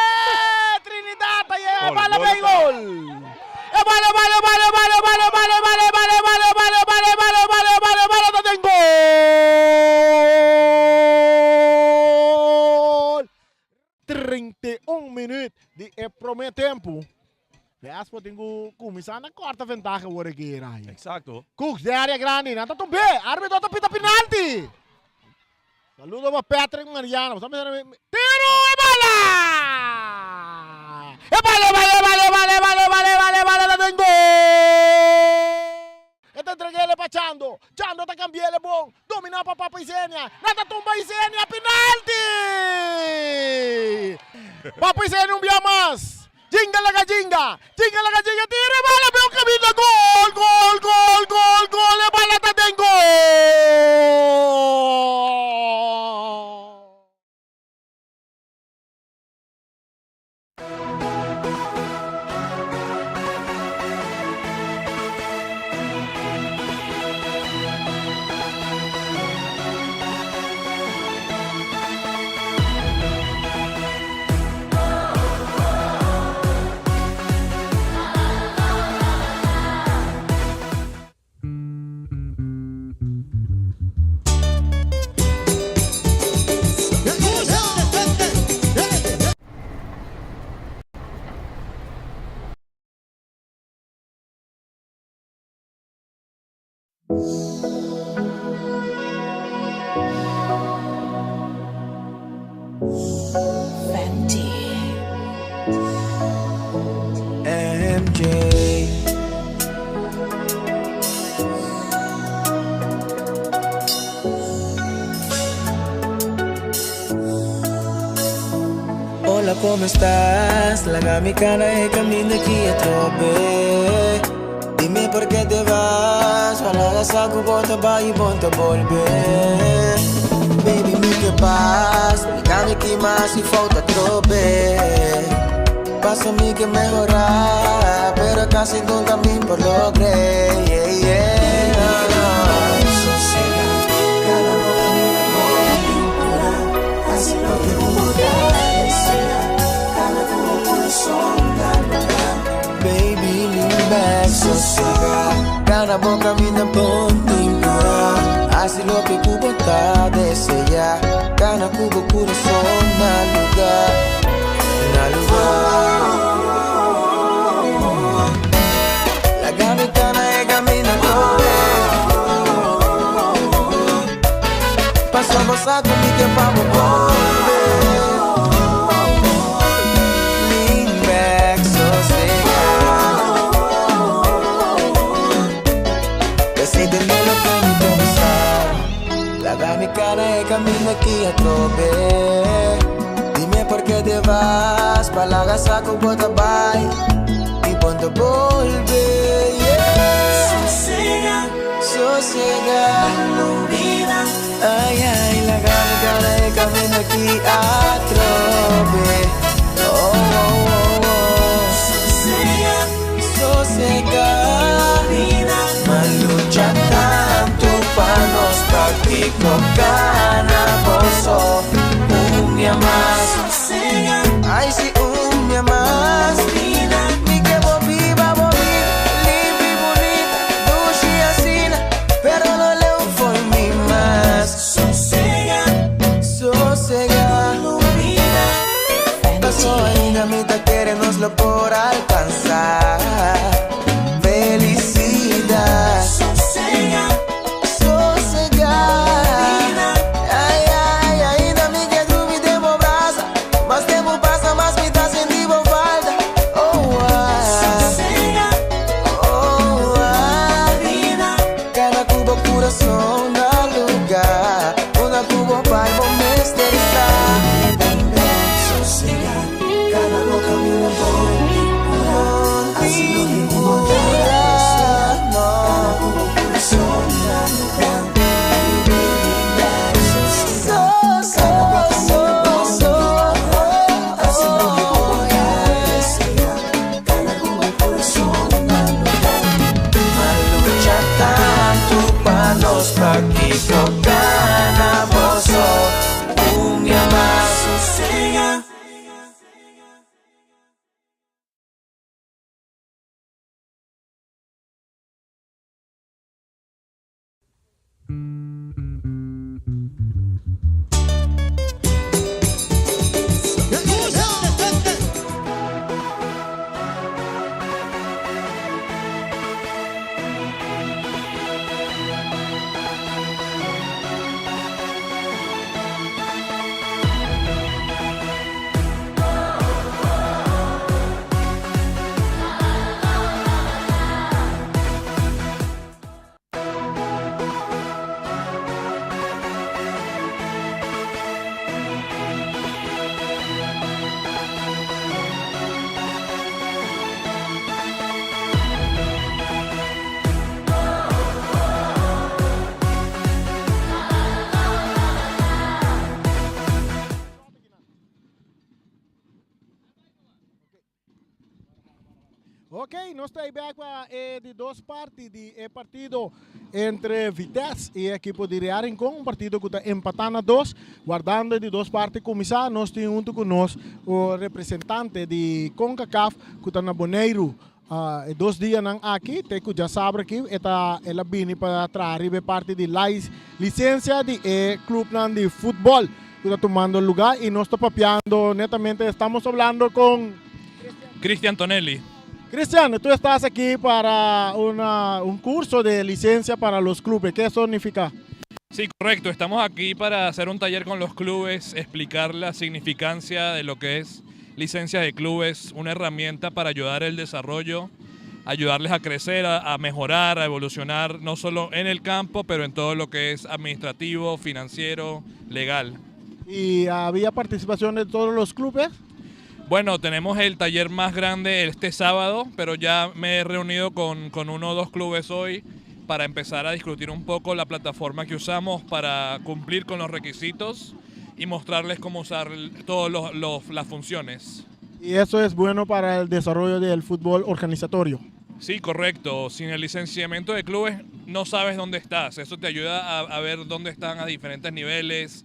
Trinidad ta yega e bala bay gol! E bala, bala, bala, bala, bala, bala, bala, bala, bala, bala, bala, bala, bala, bala, bala ta den gol! 31 minuut di e prome tempo. Vespo tin ku kuminsá na kòrta ventaha awor aki, Rai. Eksakto. Cooks den área grandi, nan ta tumb'é. Árbitro ta pita penalti. Saludo pa Patrick Mariano. Bo sa mester Tiro e bala! E bala, e bala, e bala, e bala, e bala, e bala, e bala, e bala ta den gol! E ta entreg'ele pa Chando. Chando ta cambi'ele bon. Domina pa Papa Isenia. Nan ta tumba Isenia. Penalti! Papa Isenia un bia mas. Jinga laga jinga. Jinga laga jinga. Tira e bala pe un caminda. Gol! Gol! Gol! Gol! Gol! E bala ta den gol! Hola, ¿cómo estás? Laga mi cana e camina aki atrobe. Dime por qué te vas. Ojalá saco bota bay y bonta bolbe. Baby, mi ke pas. Mi cana aki mas y falta trobe. Paso mi ke mehorá, pero kasi nunka mi por logr'é. Yeah, yeah. Sosegá, kana bo kaminda bon pintura. Hasi loke bo ta deseá, kana ku bo kurason na lugá. Baby, lean back, sosegá, kana bo kaminda bon pintura. Hasi loke bo ta deseá, kana ku bo kurason na lugá. Na lugá. Laga mi kana e kaminda trobe. Paso bo sa ku mi ke pa bo bolbe. Lean back, sosegá. Decídeme lo que mi ta bisa. Laga mi kana e kaminda aki atrobe. Dime por qué te vas. Pa laga sa ku bo ta bai y pronto bolbe. Yeah. Sosegá, sosegá. Ay, ay, laga mi kana e kaminda aki atrobe. Oh, oh, oh, oh. Sosegá, sosegá. M'a lucha tantu pa nos pakiko kana boso un dia mas. Ay, si un dia mas. Mi ke bo biba, bo biba, limpi, bunita, dushi asina, pero no leu fo'i mi mas. Sosegá, sosegá. Paso ainda mi ta kere nos lo por alkansá. Felisidat. Sosegá, sosegá. Ok, nos ta bek pa e di dos parti di e partido entre Vitesse y e ekipo di Real Rincon, un partido cu ta empata na dos. Wardando e di dos parti cuminsa, nos tin hunto cu nos un representante di Concacaf cu ta na Boneiru e dos dianan aki, te cu djasabra aki e ta el a bini pa traha riba e parti di licencia di e clubnan di futbol cu ta tumando lugar y nos ta papiando netamente, estamos hablando con. Cristian Tonelli. Cristian, tú estás aquí para una, un curso de licencia para los clubes. ¿Qué eso significa? Sí, correcto. Estamos aquí para hacer un taller con los clubes, explicar la significancia de lo que es licencia de clubes, una herramienta para ayudar el desarrollo, ayudarles a crecer, a mejorar, a evolucionar, no solo en el campo, pero en todo lo que es administrativo, financiero, legal. ¿Y había participación de todos los clubes? Bueno, tenemos el taller más grande este sábado, pero ya me he reunido con uno o dos clubes hoy para empezar a discutir un poco la plataforma que usamos para cumplir con los requisitos y mostrarles cómo usar todas las funciones. Y eso es bueno para el desarrollo del fútbol organizatorio. Sí, correcto. Sin el licenciamiento de clubes no sabes dónde estás. Eso te ayuda a ver dónde están a diferentes niveles,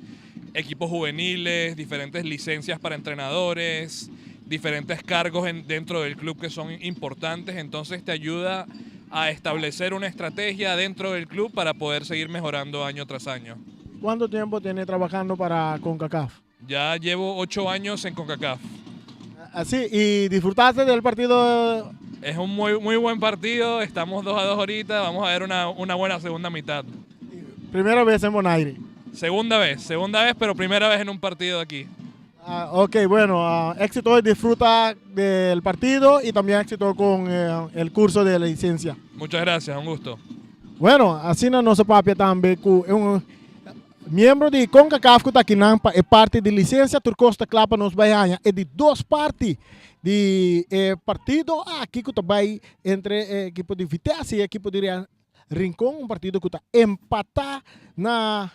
equipos juveniles, diferentes licencias para entrenadores, diferentes cargos dentro del club que son importantes. Entonces te ayuda a establecer una estrategia dentro del club para poder seguir mejorando año tras año. ¿Cuánto tiempo tiene trabajando para CONCACAF? Ya llevo 8 años en CONCACAF. Así, ¿y disfrutaste del partido? Es un muy, muy buen partido, estamos 2-2 ahorita, vamos a ver una buena segunda mitad. Primera vez en Bonaire. Segunda vez, pero primera vez en un partido aquí. Ah, ok, bueno, éxito y disfruta del partido y también éxito con el curso de la licencia. Muchas gracias, un gusto. Bueno, asina nos a papia tambe ku un miembro di CONCACAF ku ta akinan pa e parti di lisensia. Tur kos ta kla pa nos bai haña e di dos parti di e partido aki ku ta bai entre e ekipo di Vitesse i e ekipo di Real Rincon, un partido ku ta empatá na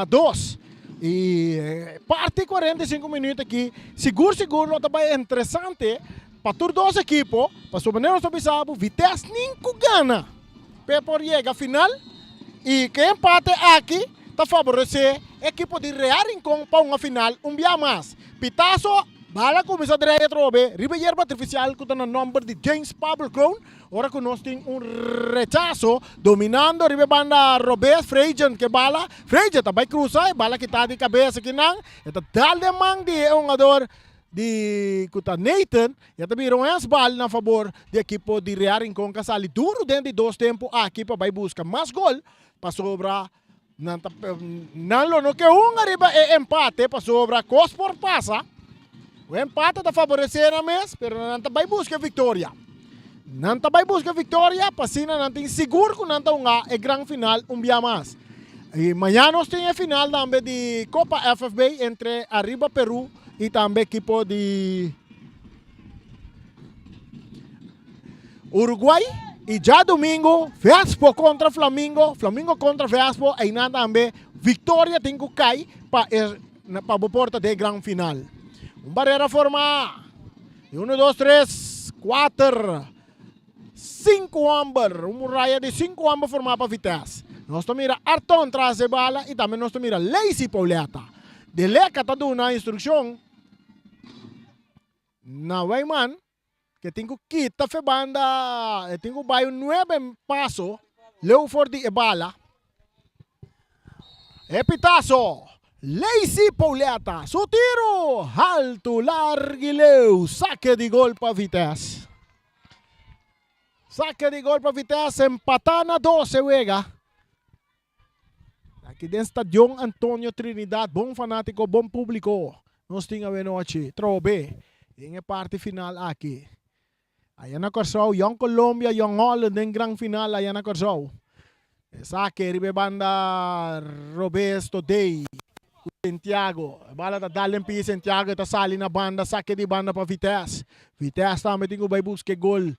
dos. I parti 45 minüt aki sigur sigur lo ta bai interesante pa tur dos ekipo, pasobra nos ta bisa bo Vitesse tin ku gana pa por yega final i ku empate aki ta favoresé ekipo di Real Rincon pa un final un bia mas. Pitazo, bala a kuminsá drei atrobe riba yerba artifisial ku ta na nòmber di James Pablo Kroon. Ora ku nos tin un rechaso dominando riba banda robes, Frejen ku bala. Frejen ta bai krusa e bala kita di kabes akinan. E ta dal den man di e hungadó di ku ta Nathan. E ta bira un handsbal na fabor di ekipo di Real Rincon ku a sali duru den di dos tempu aki pa bai buska mas gol pasobra nan ta nan lo no ke hunga riba e empate pasobra kos por pasa. E empate ta favoresé nan mes, pero nan ta bai buska viktoria. Nan ta bai buska viktoria pa asina nan tin sigur ku nan ta hunga e gran final un bia mas. I mañana nos tin e final tambe di Copa FFB entre Arriba Peru i tambe ekipo di Uruguay. I djadumingu Vespo kontra Flamingo, Flamingo kontra Vespo, einan tambe viktoria tin ku kai pa e pa bo por ta den gran final. Un barera formá di 1, 2, 3, 4, 5 hòmber, un muraya di 5 hòmber formá pa Vitesse. Nos ta mira Arton tras e bala i tambe nos ta mira Lacey Pauletta. De Leca ta duna instrukshon na Wijman ku tin ku kita for banda, e tin ku bai un 9 paso leu for di e bala. E pitazo. Lacey Pauletta, su tiro altu, largu i leu, sake di gol pa Vitesse. Sake di gol pa Vitesse, empatá na 2 e wega. Aki den Stadion Antonio Trinidad, bon fanátiko, bon públiko. Nos tin awenochi, trobe, den e parti final aki. Aya na Kòrsou, Jong Colombia, Jong Holland den gran final aya na Kòrsou. Sake riba e banda robes Todey ku Santiago. E bala ta dal den pia Santiago, e ta sali na banda, sake di banda pa Vitesse. Vitesse tambe tin ku bai buska e gol.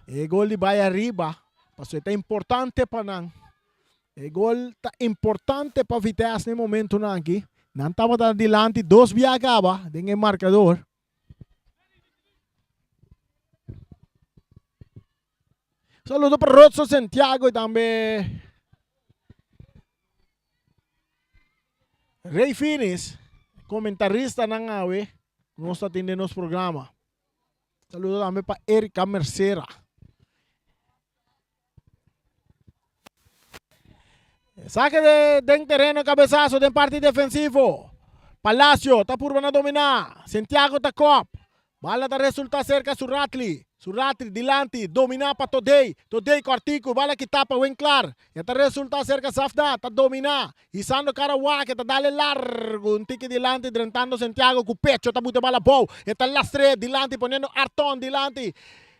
E gol di bai ariba, pasobra e ta importante pa nan. E gol ta importante pa Vitesse na e momentonan aki. Nan tabata dilanti dos bia kaba den e markador. Saludo pa Rodson Santiago y tambe Rey Finis, comentaristanan awe nos ta tin den nos programa. Saludo tambe pa Erika Mercera. Saque de den terreno cabezazo den parti defensivo. Palacio ta purba na domina. Santiago ta kop. Bala ta resulta cerca Suratli. Suratli dilanti domina pa Todey. Todey cortico bala kita pa Winklar. E ta resulta cerca Safda ta domina. Hisando cara wak e ta dale largo un tiki dilanti drentando Santiago cu pecho ta bute bala bou. E ta lastre dilanti poniendo Arton dilanti.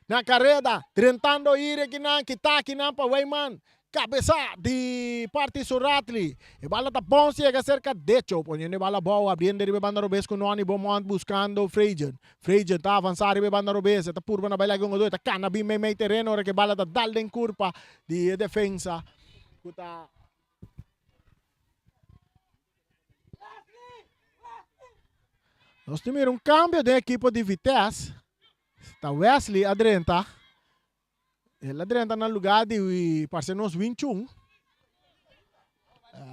Na kareda, drentando ire kinan, kita kinan pa Weyman. Kabesa di parti Suratli. E bala ta bon siega serka Decho, poniendo e bala abou, abriendo riba e banda robes ku Nonny Beaumont buskando Frejen. Frejen ta avansa riba e banda robes, e ta purba na bai laga un odo, e ta kana bin meimei tereno ora ku e bala ta dal den kurpa di e defensa ku ta. Nos tin mira un kambio den ekipo di Vitesse. Ta Wesley a drenta. El a drenta na lugar di parse nos Win Chun.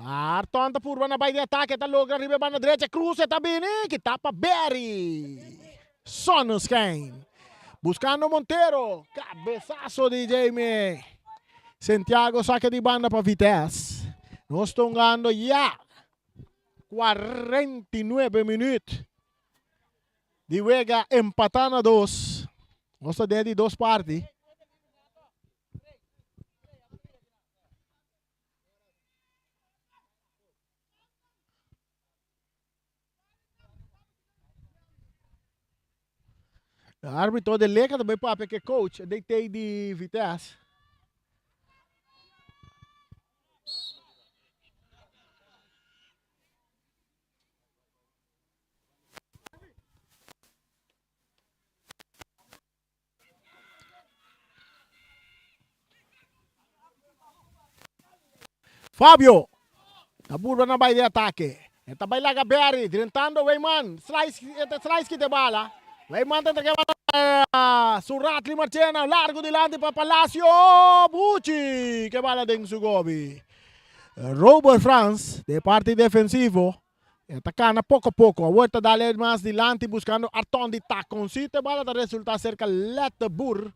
Arton ta purba na bai di atake, ta logra riba e banda drecha, cruce ta bini, ki tapa Berry. Sonnenschijn. Buscando Montero, cabezazo di Jamie. Santiago saque di banda pa Vitesse. Nos tongando ya 49 minuut. Di wega empatá na dos. Nos ta den di dos parti. Arbitro de Leka ta bai papia ke coach DT di Vitesse. Fabio ta burba na bai di atake. E ta bai laga Berry drentando Weyman. Slice, e ta slice kita e bala. Weyman ta entrega e bala Suratli Marchena largo dilanti pa Palacio. Buchi ke bala den su gobi. Robert Frans de parti defensivo. E ta cana poco poco. Awor ta dale mas dilanti buscando Arton di taconcito. E bala ta resulta cerca Letterboer.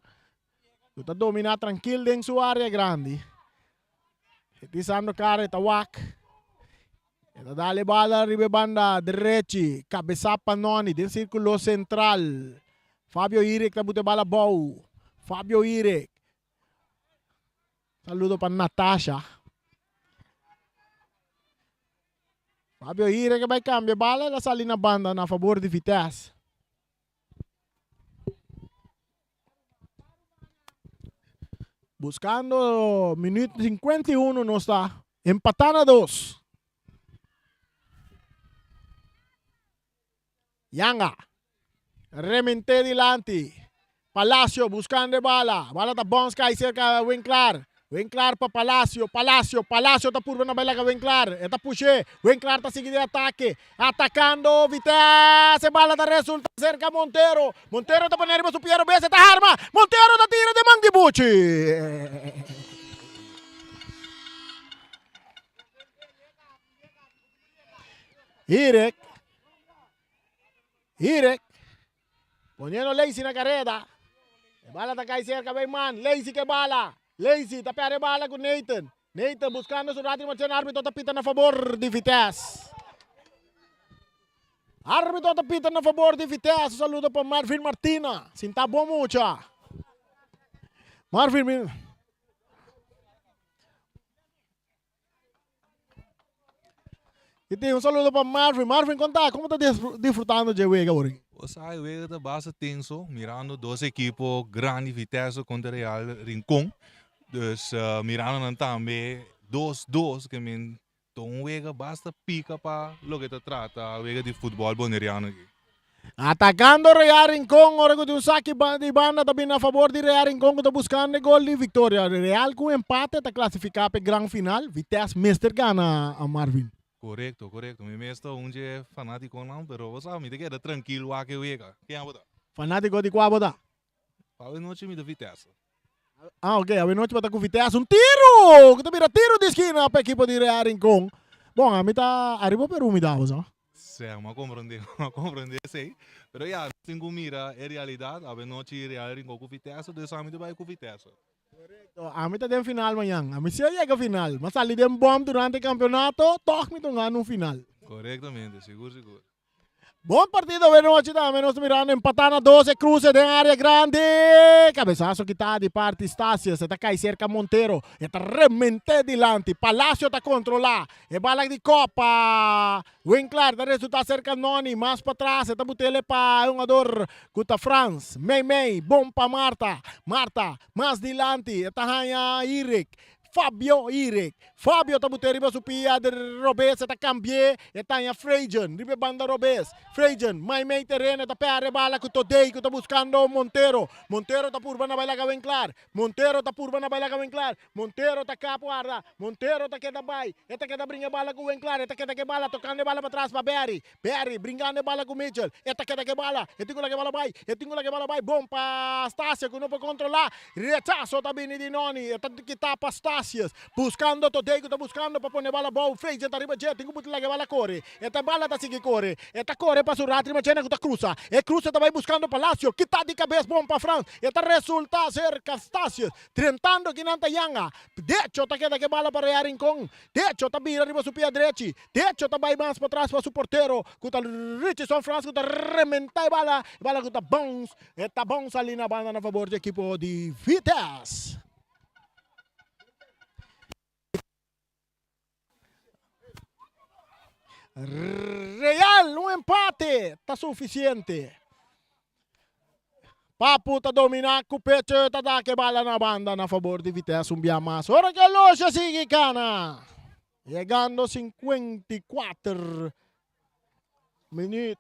Cu ta domina trankil den su area grandi. E pisando cara e ta wak. E ta dale bala riba e banda derechi. Cabeza pa Noni den circulo central. Fabio Irek ta buta e bala abou. Fabio Irek. Saludo pa Natasha. Fabio Hire que bai cambia bala, el a sali na banda na favor di Vitesse. Buscando minuut 51 nos ta empata na dos. Yanga. Remente dilanti. Palacio buscando e bala. Bala ta bons cai cerca Winklar. Winklar pa Palacio. Palacio. Palacio ta purba na baila ka Winklar. E ta pushe. Winklar ta sigui de ataque. Atacando Vitesse. Bala ta resulta cerca Montero. Montero ta pone riba su pie robes. E ta harma. Montero ta tira de man di Buchi. Irek. Irek. Poniendo Lacey na carrera. E bala ta cai cerca Weyman. Lacey ke bala. Lacey ta perde bala cu Nathan. Nathan buscando su rato marchando. Arbitro ta pita na favor di Vitesse. Arbitro ta pita na favor di Vitesse. Un saludo pa Marvin Martina. Sinta bon mucha. Marvin. Y tin un saludo pa Marvin. Marvin, conta, como ta disfrutando dje wega ori? O sa, e wega ta basta tenso, mirando dos ekipo grandi, Vitesse contra Real Rincon. Dus mirando nan tambe dos dos, ke men ta un wega basta pica pa loke ta trata wega di futbol boneriano aki. Atacando Real Rincon ora cu tin un saki di banda ta bini a favor di Real Rincon cu ta buscando e gol di victoria. Real cu empate ta clasifica pa e gran final. Vitesse mester gana Marvin. Corecto, corecto. Mi mes ta un dje fanaticonan, pero bo sa mi ta keda trankil wak e wega. Ken abo ta? Fanatico di cua bo ta? Awe nochi mi ta Vitesse. Ah, ok. Awe nochi bo ta ku Vitesse. Un tiru! Ku ta bira tiru di skina pa ekipo di Real Rincon. Bon, ami ta ariba Peru mi daba so. Sí, mi a komprendé, mi a komprendé esei. Pero ya, nos tin ku mira e realidat. Awe nochi Real Rincon ku Vitesse, dus ami ta bai ku Vitesse. Korekto. Ami ta den final mañan. Ami si a yega final. Mi a sali den bòm durante e kampeonato, tòg mi ta un gana un final. Korektamente, sigur sigur. Bon partido awe nochi tambe nos ta mirando empatá na dos e cruce den área grandi. Cabezazo kitá di parti Stasius e ta kai serka Montero e ta rement'é dilanti Palacio ta kontrolá e bala di kopa Winklar ta resultá serka Noni mas patras e ta but'el pa e hungador ku ta Frans mei mei bon pa Marta Marta mas dilanti e ta haña Irik Fabio Irik Fabio ta but'é riba su pia di robes, e ta kambi'é, e ta haña Frejen riba e banda robes. Frejen, maimei tereno, e ta pèrdè bala ku Todey ku ta buskando Montero. Montero ta purba na bai laga Winklar. Montero ta purba na bai laga Winklar. Montero ta kap warda. Montero ta keda bai. E ta keda bringa e bala ku Winklar. E ta keda ku e bala, tokando e bala patras pa Berry. Berry bringando e bala ku Mitchell. E ta keda ku e bala. E tin ku laga e bala bai. E tin ku laga e bala bai. Bon pa Stasia ku no por kontrolá. Rechaso ta bini di Noni. E ta kitá pa Stasius. Buskando Todey ku ta buskando pa pone e bala abou. Frazier ta riba dje. Tin ku buta laga e bala kore. E ta e bala ta sigui kore. E ta kore pa su rat riba dje na ku ta krusa. E krusa ta bai buskando Palacio. Kitá di kabes bon pa Frans. E ta resultá serka Stasius. Drentando kinan ta yanga. Decho ta keda ku e bala pa Rea Rincon. Decho ta bira riba su pia drechi. Decho ta bai mas patras pa su portero ku ta Richardson Frans ku ta rementa e bala. E bala ku ta bounce. E ta bounce sali na banda na fabor di ekipo di Vitesse. Real, un empate ta sufisiente. Papu ta domina ku pecho ta dak e bala na banda na fabor di Vitesse un bia mas. Ora ke Loja sigui kana. Yegando 54 minuut.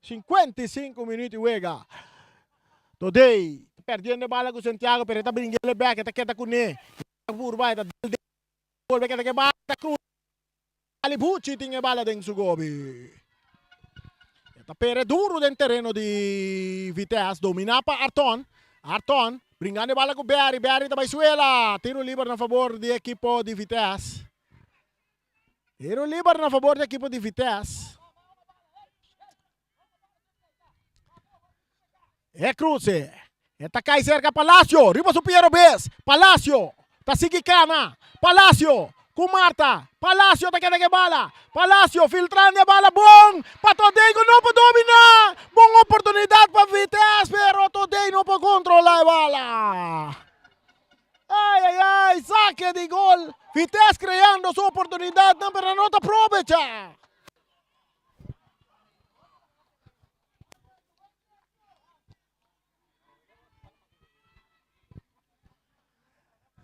55 minuut di wega. Todey ta perdiendo e bala ku Santiago pero e ta bring'el bek e ta keda kuné. Purba e ta dal den bolbe keda ke bala ta cruza. Alibuchi tin e bala den su gobi. E ta pere duro den tereno di Vitesse domina pa Arton. Arton bringando e bala ku Berry. Berry ta bai suela. Tiro liber na fabor di ekipo di Vitesse. Tiro liber na fabor di ekipo di Vitesse. E cruce. E ta cai cerca Palacio. Riba su pie robes. Palacio. Ta sigui cana. Palacio. Cu Marta. Palacio ta keda ke bala. Palacio filtrando e bala bon. Pa Todey cu no por domina. Bon oportunidad pa Vitesse pero Todey no por controla e bala. Ay ay ay saque di gol. Vitesse creando su oportunidadnan pero no ta probecha.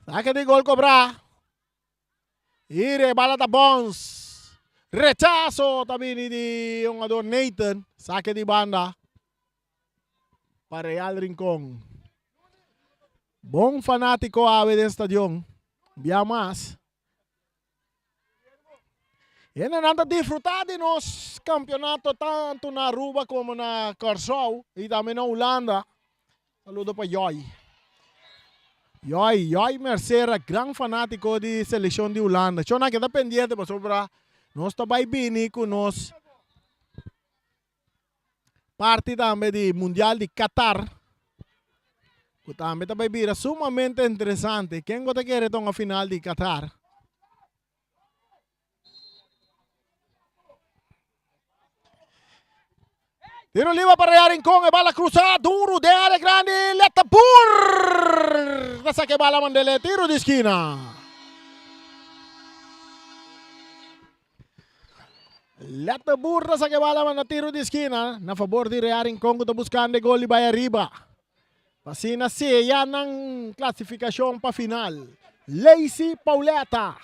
Saque di gol cobrá. Ire bala ta bons. Rechazo ta bini di jugador Nathan. Saque di banda. Pa Real Rincon. Bon fanatico awe den stadion. Bia mas. Hendenan ta disfruta di nos campeonato tanto na Aruba como na Kòrsou y tambe na Hulanda. Saludo pa Joy. Joy, Joy Mercera, gran fanatico di seleccion di Hulanda. Chona keda pendiente pasobra nos ta bay bini cu nos parti tambe di Mundial di Qatar. Cu tambe ta bay bira sumamente interesante. Ken bo ta kere ta un final di Qatar? Tiro libre para Real Rincón, e bala cruza duro den área grande, Leta Boer! Ta saca e bala mandele, tiro di esquina. Leta Boer ta saca e bala manda tiro di esquina na favor di Real Rincón cu ta buscando e gol di bay ariba. Asina seya nan clasificacion pa final. Lacey Pauletta.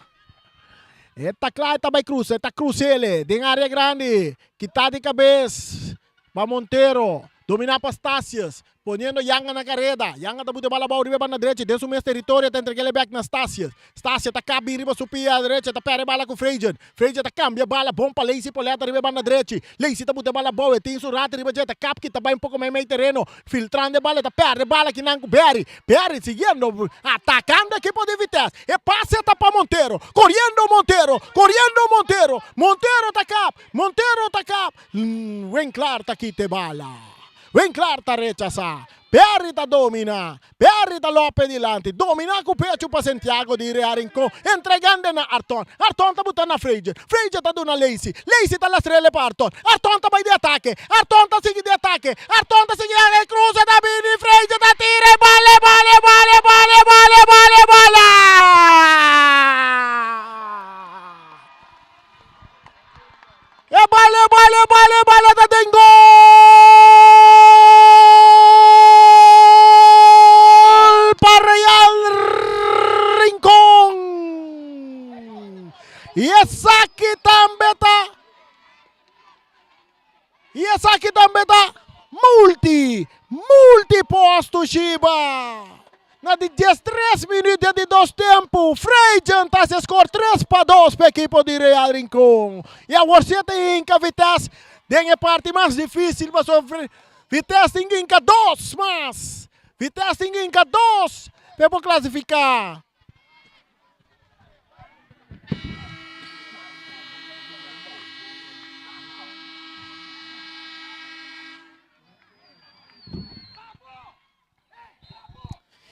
E ta cla e ta bay cruza, e ta crucele den area grandi. Kita di cabes pa Montero. Dominá pa Stasius. Poniendo Yanga na kareda. Yanga ta buta e bala abou riba e banda drechi. Den su mes teritorio ta entreg'el e bèk na Stasius. Stasius ta kabi riba su pia drechi. Ta pèrdè e bala ku Freidjen. Freidjen ta kambia e bala bon pa Lacey Poletta riba e banda drechi. Lacey ta buta e bala abou. E tin su rati riba dje. Ta kap kita bai un poko mei mei tereno. Filtrando e bala. E ta pèrdè e bala kinan ku Berry. Berry siguiendo atakando ekipo di Vitesse. E pase ta pa Montero. Koriendo Montero. Koriendo Montero. Montero ta kap. Montero ta kap. Winklaar ta kita e bala. Winklaar ta rechasá. Perry ta dominá. Perry ta lòp e dilanti. Dominá ku pechu pa Santiago di Rea Rincon. Entregando na Arton. Arton ta buta na Frazier. Frazier ta duna Lacey. Lacey ta lastrele pa Arton. Arton ta bai di atake. Arton ta sigui di atake. Arton ta sigui e krusa ta bini. Frazier ta tira e bala e bala e bala e bala e bala e bala e bala. E bala, e bala, e bala, e bala ta den gol pa Real Rincon. Y esaki tambe ta y esaki tambe ta multi, multi posto Shiba. Na di 13 minuut di dos tempu, Freidjen ta hasi score 3-2 pa ekipo di Real Rincon. Y awor si e ta hinka Vitesse den e parti mas dificil pasobra Vitesse tin hinka dos mas. Vitesse tin hinka dos pa e por clasifica.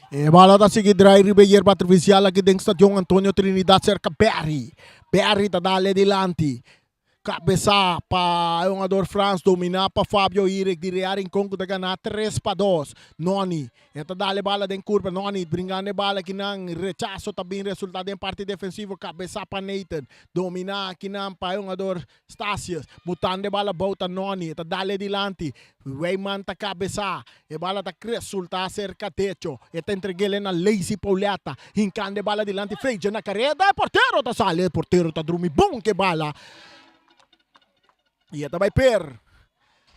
E bala ta sigui drai riba e yerba artificial aki den Stadion Antonio Trinidad cerca Berry. Berry ta dale dilanti. Cabeza pa e hungador Frans, domina pa Fabio Irek di Real Rincon cu ta gana 3-2. Noni, e ta dale bala den curva. Noni bringando e bala akinan. Rechazo ta bin resulta den parti defensivo. Cabeza pa Nathan. Domina akinan pa e hungador Stasius, butando e bala bou ta Noni, e ta dale dilanti. Weyman ta kabesá, e bala ta resultá serka Techo. E ta entreg'el na Lacey Pauletta, hinkando e bala dilanti Frazier na kareda. E portero ta sali, e portero ta drumi bon ku e bala. I e ta bai per.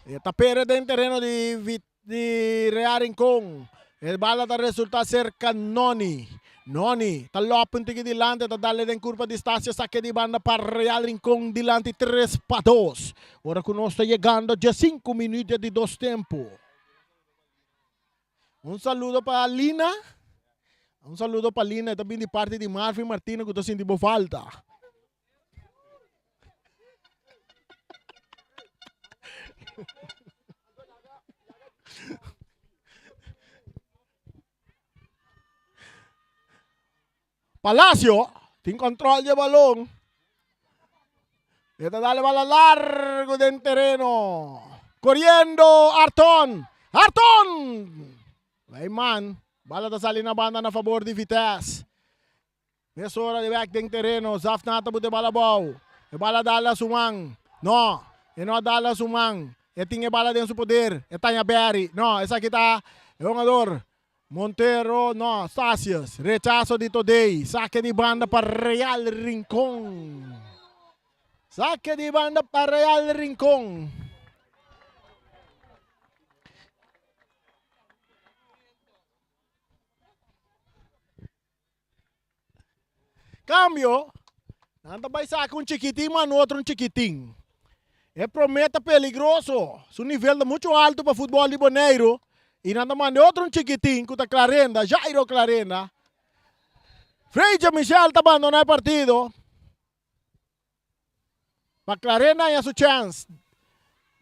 E ta pere den tereno di Di Real Rincon. E bala ta resulta cerca Noni. Noni ta lop un tiki dilanti, ta dale den curpa distancia, saque di banda pa Real Rincon dilanti 3-2. Ora cu nos ta yegando dje 5 minuut di dos tempo. Un saludo pa Lina. Un saludo pa Lina, e ta bin di parti di Marvin Martina cu ta sinti bo falta. Palacio tin control di e balon. E ta dale bala largo den tereno. Coriendo Arton. Arton! Wijman. Bala ta sali na banda na favor di Vitesse. Mesora di bek den tereno, Zafna ta buta e bala abou. E bala dal na su man. No, e no a dal na su man. E tin e bala den su poder. E taña Berry. No, esaki ta e hungador Montero. No, Stasius. Rechaso di Todey. Sake di banda pa Real Rincon. Sake di banda pa Real Rincon. Cambio, nan ta bai saca un chikitin man otro un chikitin. E prome ta peligroso, su nivel ta mucho alto pa futbol di Boneiru y nan ta manda e otro un chikitin cu ta Clarenda, Jairo Clarenda. Freidje Michel ta bandona e partido. Pa Clarenda haña su chèns.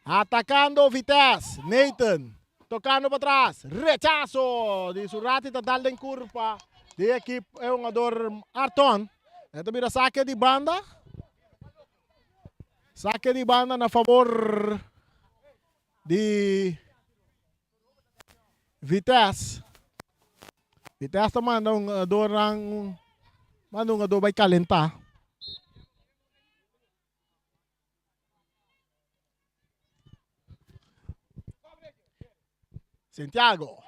Atakando Vitesse. Nathan tokando pa tras. Rechaso di su rati ta dal den kurpa di ekip e hungador Arton. E ta bira sake di banda. Sake di banda na favor di Vitesse. Vitesse ta manda un hungadornan manda un hungador bai kalentá. Santiago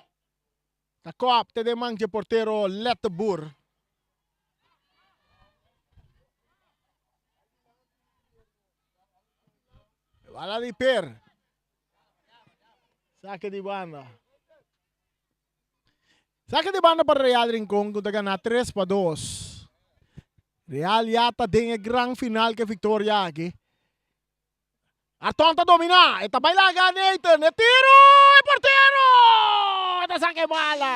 ta kòp te den man dje portero Letterboer. Bala di Per. Sake di banda. Sake di banda pa Real Rincon ku ta gana 3-2. Real ya ta den e gran final ku e viktoria aki. Arton ta domina, e ta bai laga Nathan, e tiro, e portero ta saka e bala.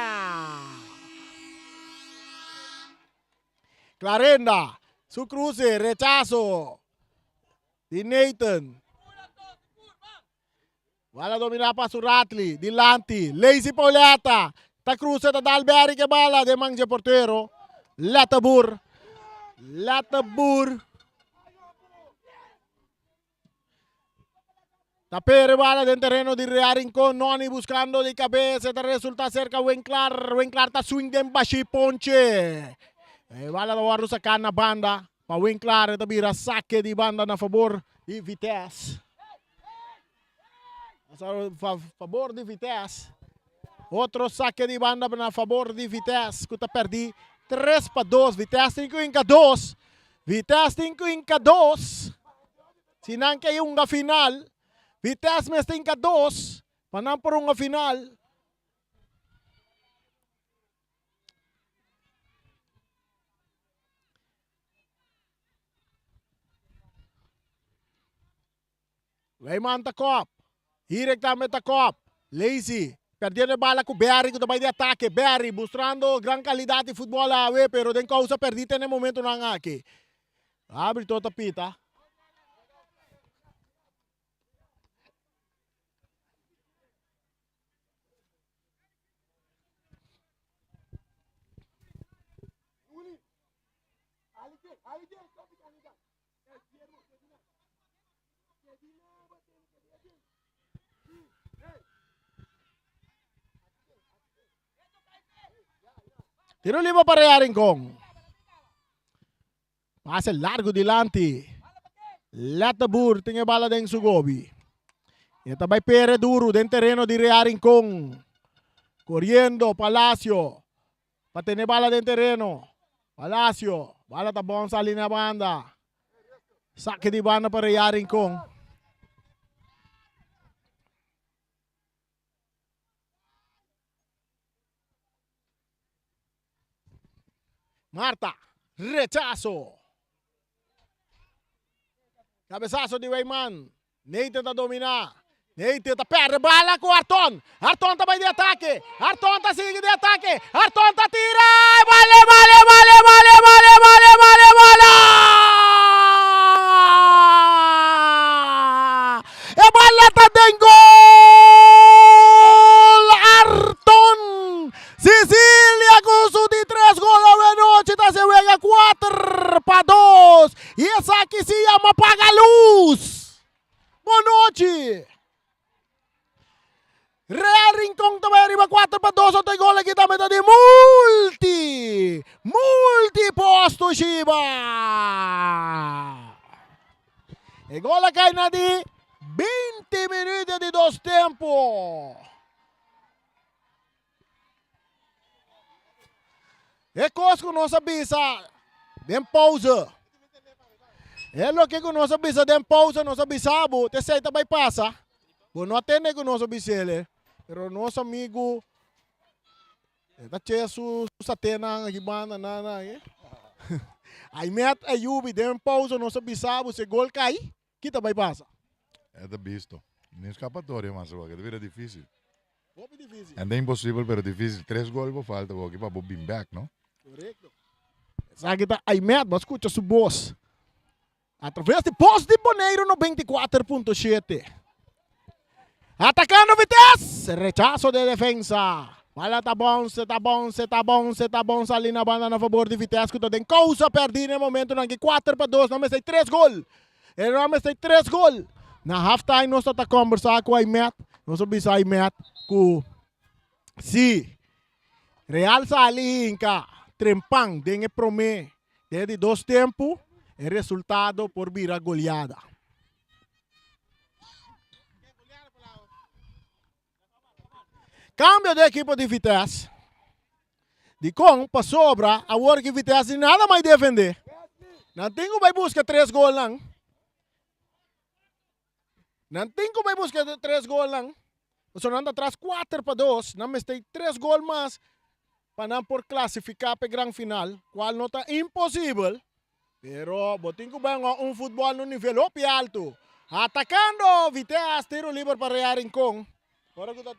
Clarenda, su cruce, rechazo di Nathan. Bala domina pa Suratli, dilanti, Lazy Pauletta, ta cruza, ta dal Berry ke bala den man dje portero, Letterboer, Letterboer. Ta pere bala den terreno di Real Rincon, Noni buscando di cabeza, ta resulta cerca Winklar, Winklar ta swing den bashi ponche. E bala ta wordo saca na banda, pa Winklar ta bira saque di banda na favor di Vitesse. Favor di Vitesse. Otro saque di banda na favor di Vitesse ku ta perdi 3-2. Vitesse tin ku hinka 2. Vitesse tin ku hinka 2. Si nan ke hunga final, Vitesse mester hinka 2 pa nan por hunga final. Wijman ta kop. Hirek tambe ta kop. Lazy. Perdiendo e bala ku Berry ku ta bai di atake. Berry mostrando gran kalidat di futbòl awe pero den kousa pèrdí te na e momentunan aki. Árbitro ta pita. Tiro libre pa Real Rincon. Pase largo dilanti. Letterboer tin e bala den su gobi. E ta bai pere duro den tereno di Real Rincon. Corriendo Palacio. Pa tene bala den tereno. Palacio. Bala ta bon sali na banda. Saque di banda pa Real Rincon. Marta. Rechazo. Cabezazo di Weyman. Nathan ta dominá. Nathan ta pèrdè bala ku Arton. Arton ta bai di atake. Arton ta sigui di atake. Arton ta tira. E bala, e bala, e bala, e bala, e bala, e bala, e bala, e bala! E bala ta den gol! Arton Cecilia ku su di tres gol awe nochi ta hasi wega 4-2. I esaki si yama paga lus. Bon nochi. Real Rincon ta bai ariba 4-2 otro gol aki tambe ta di Multi. Multi Posto Shiba. E gol a kai na di 20 minuut di dos tempo. E kos ku nos a bisa den pauze. E loke ku nos a bisa den pauze, nos a bisa bo, te esei ta bai pasa. Bo no a tende ku nos a bis'el, pero nos amigu e ta che su satenan aki banda nan nan aki. Aimet Ayubi den pauze nos a bisa bo si e gol kai, Ki ta bai pasa? E ta bisto. Ni escapatoria mas awor, ta bira dificil. Hopi dificil. En ta imposibel pero dificil. Tres gol bo falta awor pa bo bin back, no? Correcto. Esaki ta Aymet, bo a scucha su bos. A traves di Bos di Boneiru 94.7. Atacando Vitesse! Rechazo de defensa. Bala ta bounce, ta bounce, ta bounce, ta bounce ali na banda na favor di Vitesse ku ta den kousa pèrdí na e momentunan aki. 4-2, nan mester tres gol. E nan mester tres gol. Na half time nos ta ta kombersá ku Aymet. Nos a bisa Aymet ku si Real sali hinka trempan den e promé den e di dos tempu, e resultado por bira goleada. Cambio den ekipo di Vitesse. Dikon? Pasobra awor ki Vitesse di nada mai defende. Nan tin ku bai buska tres golnan. Nan tin ku bai buska tres golnan. Pasobra nan ta atras 4-2, nan mester 3 gol mas pa nan por klasifiká pa e gran final, kual no ta imposibel, pero bo tin ku bai un futbòl na un nivel hopi altu. Atakando Vitesse, tiro liber pa Real Rincon. Ora ku ta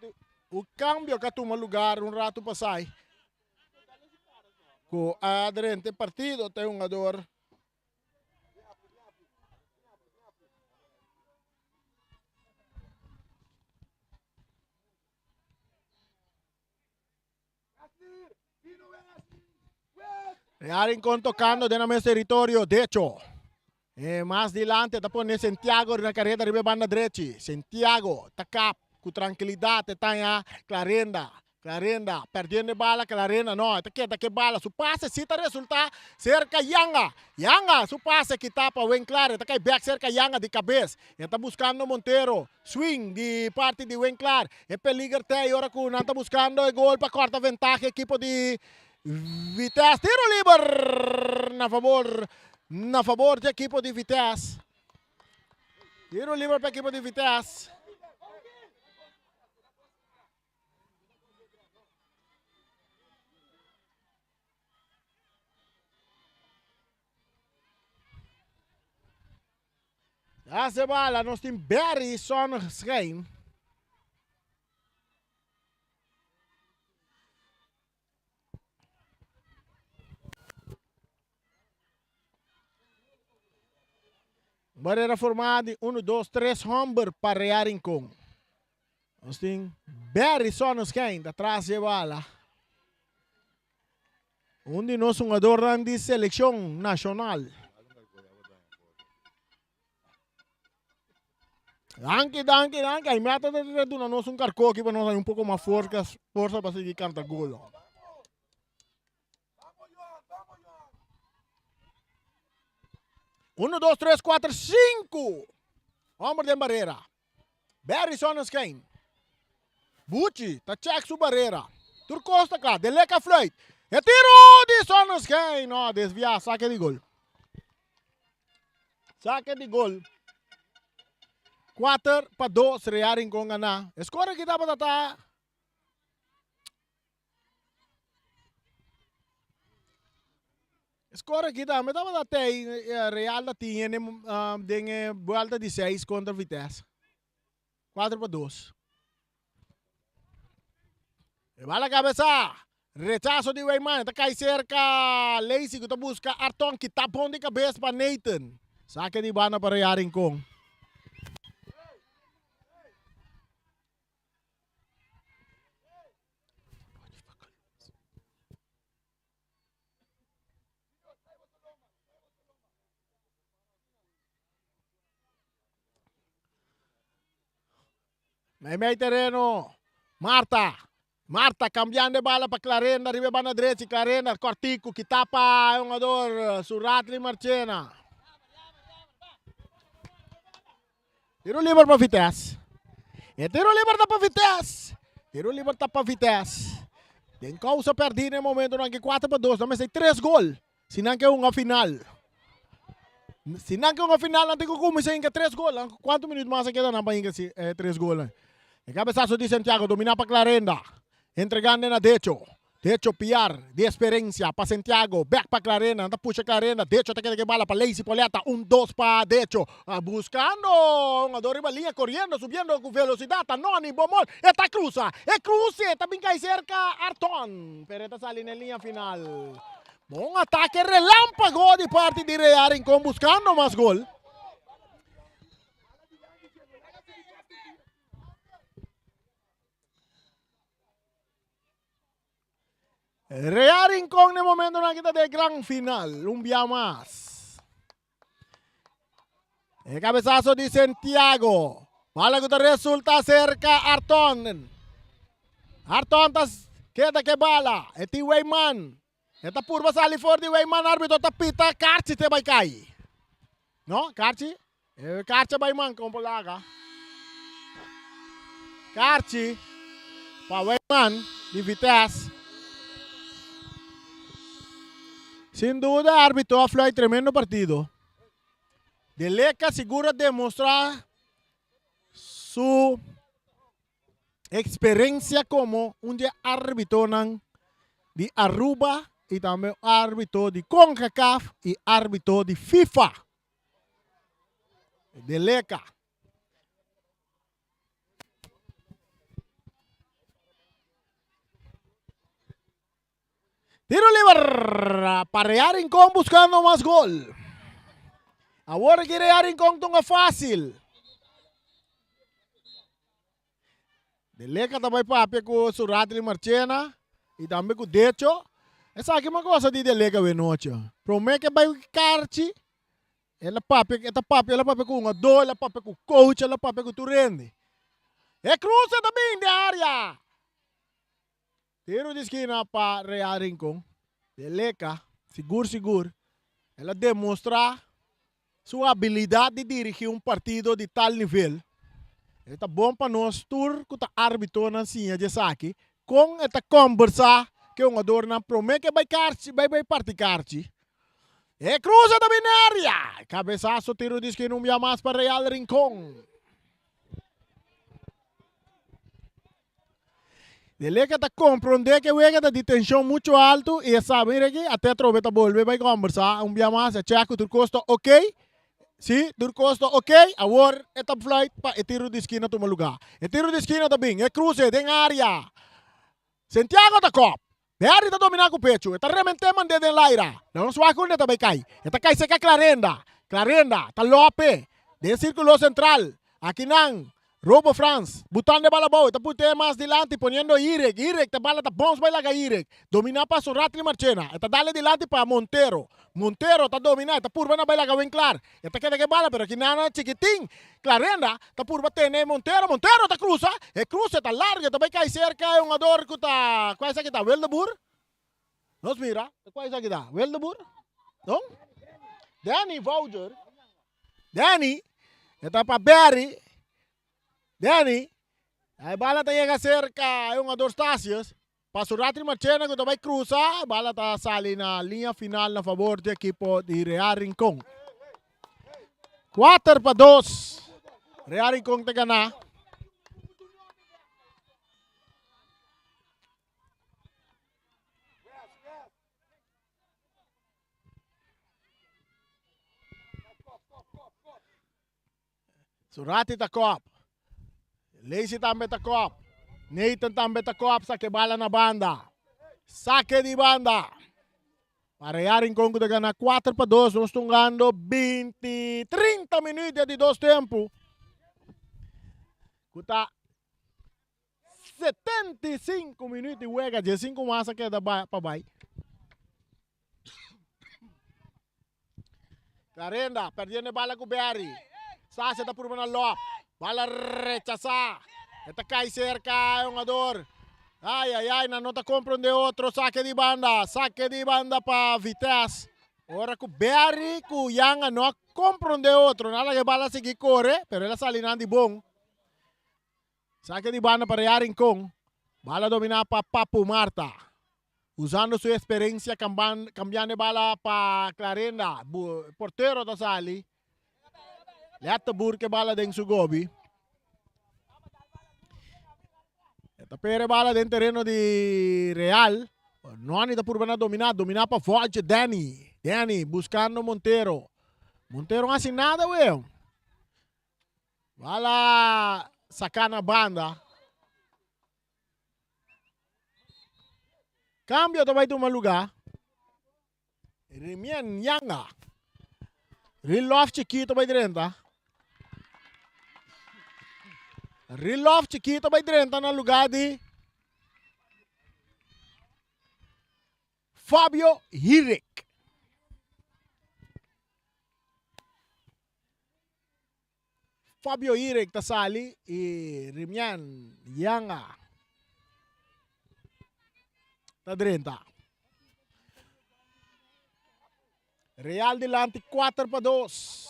un kambio ku a tuma lugar un ratu pasai, ku a drenta e partido ta e hungador. Real Rincon tocando den mes territorio. Decho. Eh, mas dilante ta pone Santiago na carrera riba banda drechi. Santiago ta kap ku tranquilidad e taña Clarenda. Clarenda perdiendo bala Clarenda no, ta keda ke bala. Su pase si ta resulta cerca Yanga. Yanga su pase kita pa Winklar. Ta kai back cerca Yanga di cabez. E ta buscando Montero. Swing di parti di Winklar. E peliger t'ei ora ku nan ta buskando e gol pa kòrta ventaha ekipo di Vitesse. Tiro liber na fabor na fabor di ekipo di Vitesse. Tiro liber pa ekipo di Vitesse. Hace bala, nos tin Barry Zonneschijn. Barrera formada di 1, 2, 3 homber pa Real Rincon. Nos tin Barry Zonneschijn atrás de bala. Un di nos hungadornan di seleccion nacional. Danki, danki, danki. Ay meta ta duna nos un karko aki pa nos hay un poko mas forsa, forsa pa sigui kanta gol. Uno, dos, tres, kuater, sinku. Homber den barera. Barry Sonnenschein. Buchi ta check su barera. Tur kos ta kla. Deleka fluit. E tiro di Sonnenschein. No, desvia. Sake di gol. Sake di gol. 4-2 Real Rincon gana. E score aki tabata ta Score aki tambe tabata tei Real ta tin den e buelta di seis kontra Vitesse. 4-2. E bala kabesa. Rechaso di Weyman. Ta kai serka Lacey ku ta buska Arton kita bon di kabes pa Nathan. Sake di banda pa Real Rincon. Meimei tereno. Marta. Marta cambiando e bala pa Clarenda riba e banda drechi. Clarenda cortico ki tapa e hungador Suratli Marchena. Tiro liber pa Vitesse. E tiro liber ta pa Vitesse. Tiro liber ta pa Vitesse. Den causa perdi na e momento nan ke 4-2. Nan mester 3 gol. Si nan ke hunga final. Si nan ke hunga final nan tin ku kuminsá hinka 3 gol. Kuantu minuut mas a keda nan pa hinka 3 gol? E kabesaso di Santiago dominá pa Clarenda. Entregando na Decho. Decho Piar di esperencia pa Santiago, bek pa Clarena, nan ta pusha Clarena, Decho ta keda ke bala pa Lacey Poleta, un dos pa Decho, buscando hungador riba liña, coriendo, subiendo cu velocidad, ta Noni Bomol, e ta cruza, e cruce ta bin cay cerca Arton, pero e ta sali na e liña final. Bon atake relampago di parti di Real Rincon buscando mas gol. Real Rincon den momentonan aki ta den gran final. Un bia mas. E cabezazo di Santiago. Bala ku ta resulta cerca Arton. Arton ta keda ke bala. E tin Weyman. E ta purba sali for di Weyman. Arbitro ta pita. Karchi te bai kai. No, Karchi? E karchi a bai man kon por laga. Karchi pa Weyman di Vitesse. Sin duda arbitro a fluit tremendo partido. De Leca sigur a demostra su. Experencia como un di e arbitonan di Aruba y tambe arbito di Concacaf y arbito di FIFA. De Leca. Tiro liber pa Real Rincon buscando mas gol. Awor aki Real Rincon tunga fácil. De Leca ta bai papia ku Suratli Marchena y tambe ku Decho. Esaki ma cosa di De Leca we noche. Prome ke bai karchi, el a papia, e ta papia, el a papia ku hungadó, el a papia ku coach, el a papia ku tur hende. E cruce ta bin den área. Tiro di skina pa Real Rincon. De Leca, sigur sigur, el a demostra su habilidad di dirigi un partido di tal nivel. E ta bon pa nos tur cu ta arbitonan siña di esaki, con e ta combersa cu e hungadornan prome cu e bay karchi, bay bay parti karchi. E cruza ta bin area! Cabesazo tiro di skina un bia mas pa Real Rincon. Dele ke ta komprondé ke wega ta di tenshon muchu altu i e sa, mira aki, ate atrobe ta bolbe bai kòmbersá un bia mas, e chèk ku tur kos ta okey. Sí, tur kos ta okey, awor e ta fluit pa e tiro di skina tuma lugá. E tiro di skina ta bin, e kruse den área. Santiago ta kòp. Berry ta dominá ku pechu, e ta rement'é mand'é den laira. Nan no swak unda e ta bai kai. E ta kai serka Clarenda. Clarenda ta lòp'é den sírkulo sentral. Akinan, Robo Frans, butando e bala abou, e ta put'é mas dilanti poniendo Irek. Irek ta bala ta bons bai laga Irek. Dominá pa Soratli Marchena. E ta dal e dilanti pa Montero. Montero ta dominá, e ta purba na bai laga Winklaar. E ta keda ku e bala pero akinan na chikitin. Clarenda ta purba tene Montero, Montero ta cruza, e cruce ta largo, e ta bay cay cerca e hungador cu ta, cual esaki ta, Wildeboer? Nos mira, ta cual esaki ta, Wildeboer? No? Danny Vouger, Danny, e ta pa Barry, Danny, e bala ta yega cerca e hungador Stasius, Pa su Ratri Marchena cu ta bay cruza, bala ta sali na liña final na favor di ekipo di Real Rincon. 4-2, Real Rincon ta gana. Surati ta kòp. Lacey tambe ta kòp. Nathan tambe ta kòp. Sake bala na banda. Sake di banda. Pa Real Rincon ku ta gana 4-2. Nos tungando 20, 30 minuut di dos tempu. Ku ta 75 minuut di wega. 15 mas a keda pa bai. Clarenda perdiendo e bala ku Berry. Sasha ta purba na lop. Bala rechasá. E ta kai serka e hungador. Ai, ai, ai, nan no ta comprende otro. Sake di banda. Sake di banda pa Vitesse. Ora ku Berry ku Yanga no a comprende otro. Nan laga e bala sigui kore, pero el a sali nan di bon. Sake di banda pa Real Rincon. Bala dominá pa Papu Marta. Usando su experiencia cambiando e bala pa Clarenda. Portero ta sali. Letterboer ke bala den su gobi. E ta pere bala den tereno di Real. Noni ta purba na domina. Domina pa Voce Danny. Danny buscando Montero. Montero no haci nada weo. Bala saca na banda. Cambio ta bai tuma lugar. Rimien Yanga. Rilof Chiquito bai drenta. Rilof Chiquito bai drenta na lugar di Fabio Hirik. Fabio Irek ta sali y Rimian Yanga ta drenta. Real dilanti 4-2.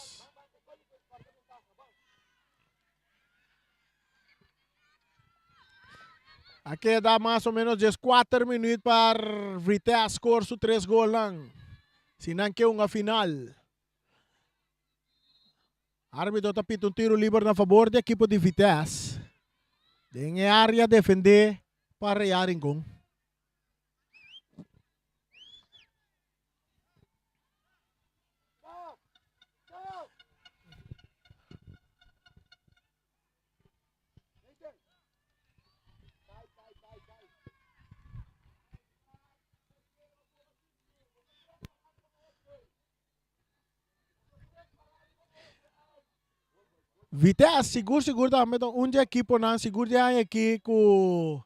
A keda mas o menos 14 minuut pa Vitesse score su 3 golnan. Si nan ke hunga final. Arbitro ta pita un tiro liber na fabor di ekipo di Vitesse. Den e área defendé pa Real Rincon. Vitesse sigur sigur tambe ta un dje ekiponan sigur dje aña aki ku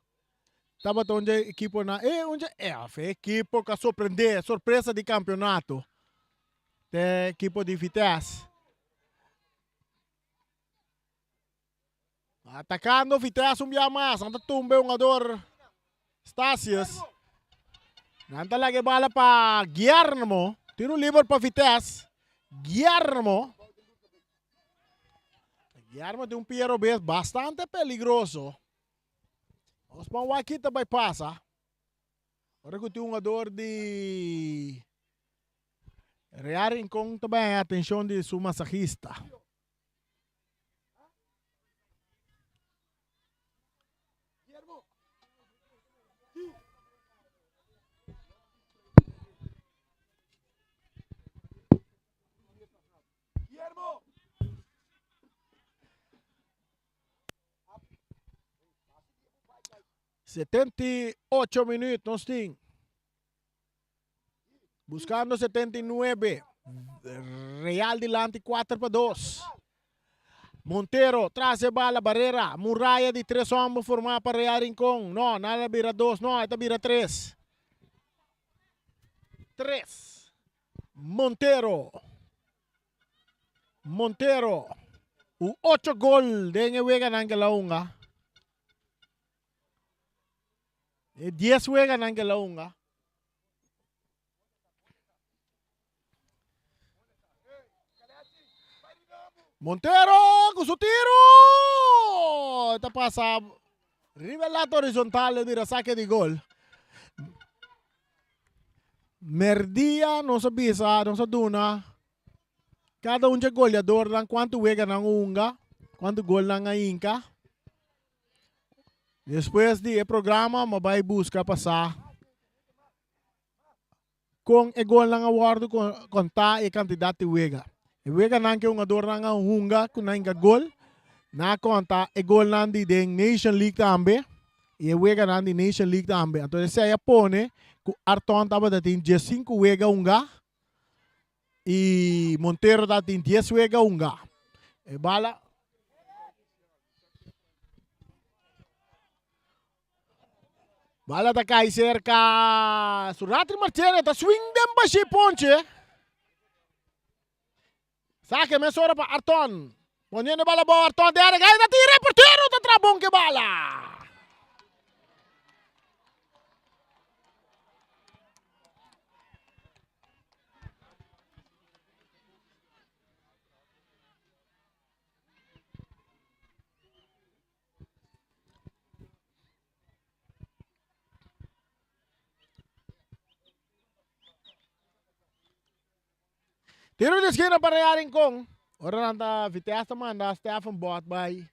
tabata un dje ekiponan e un dje e ekipo ku a sorprende sorpresa di kampionato te ekipo di Vitesse. Atacando Vitesse un bia mas. Nan ta tumba e hungador Stasius. Nan ta laga e bala pa Guillermo. Tiro liber pa Vitesse. Guillermo. Guillermo tin un pia robes bastante peligroso. Nos ban wak kita bai pasa. Ora ku tin un hungador di Real Rincon ta bai haña atencion di su masajista. 78 minuut nos tin. Buscando 79. Real dilanti 4 pa 2. Montero tras e bala, barrera, muralla di tres homber formá pa Real Rincón. No, nada bira dos, no, esta bira tres. Tres. Montero. Montero. U ocho gol den e weganan ke la hunga. E dies weganan ke la hunga. Montero ku su tiro! Ta pasa riba e lata horizontal e bira sake di gol. Merdia nos a bisa, nos a duna kada un dje goleadornan kuantu weganan hunga, kuantu golnan a hinka. Despues di e programa mi a bai buska pa sa kon e golnan a wòrdu kontá i e kantidat di wega. E weganan ku e hungadornan a hunga ku nan hinka gol, nan a konta e golnan di den Nation League tambe i e weganan di Nation League tambe. Anto esei a pone ku Arton tabata tin diesinku wega hungá i Montero tabatin dies wega hungá. E bala. Bala ta kai serka Suratri Marchena ta swing den bashi ponche. Sake mesora pa Arton. Poniendo bala bou Arton de área. Ta tira e portero ta tra bon ke bala. Tiro di esquina pa Real Rincon. Ora nan ta Vitesse ta manda Stephen Bot bai.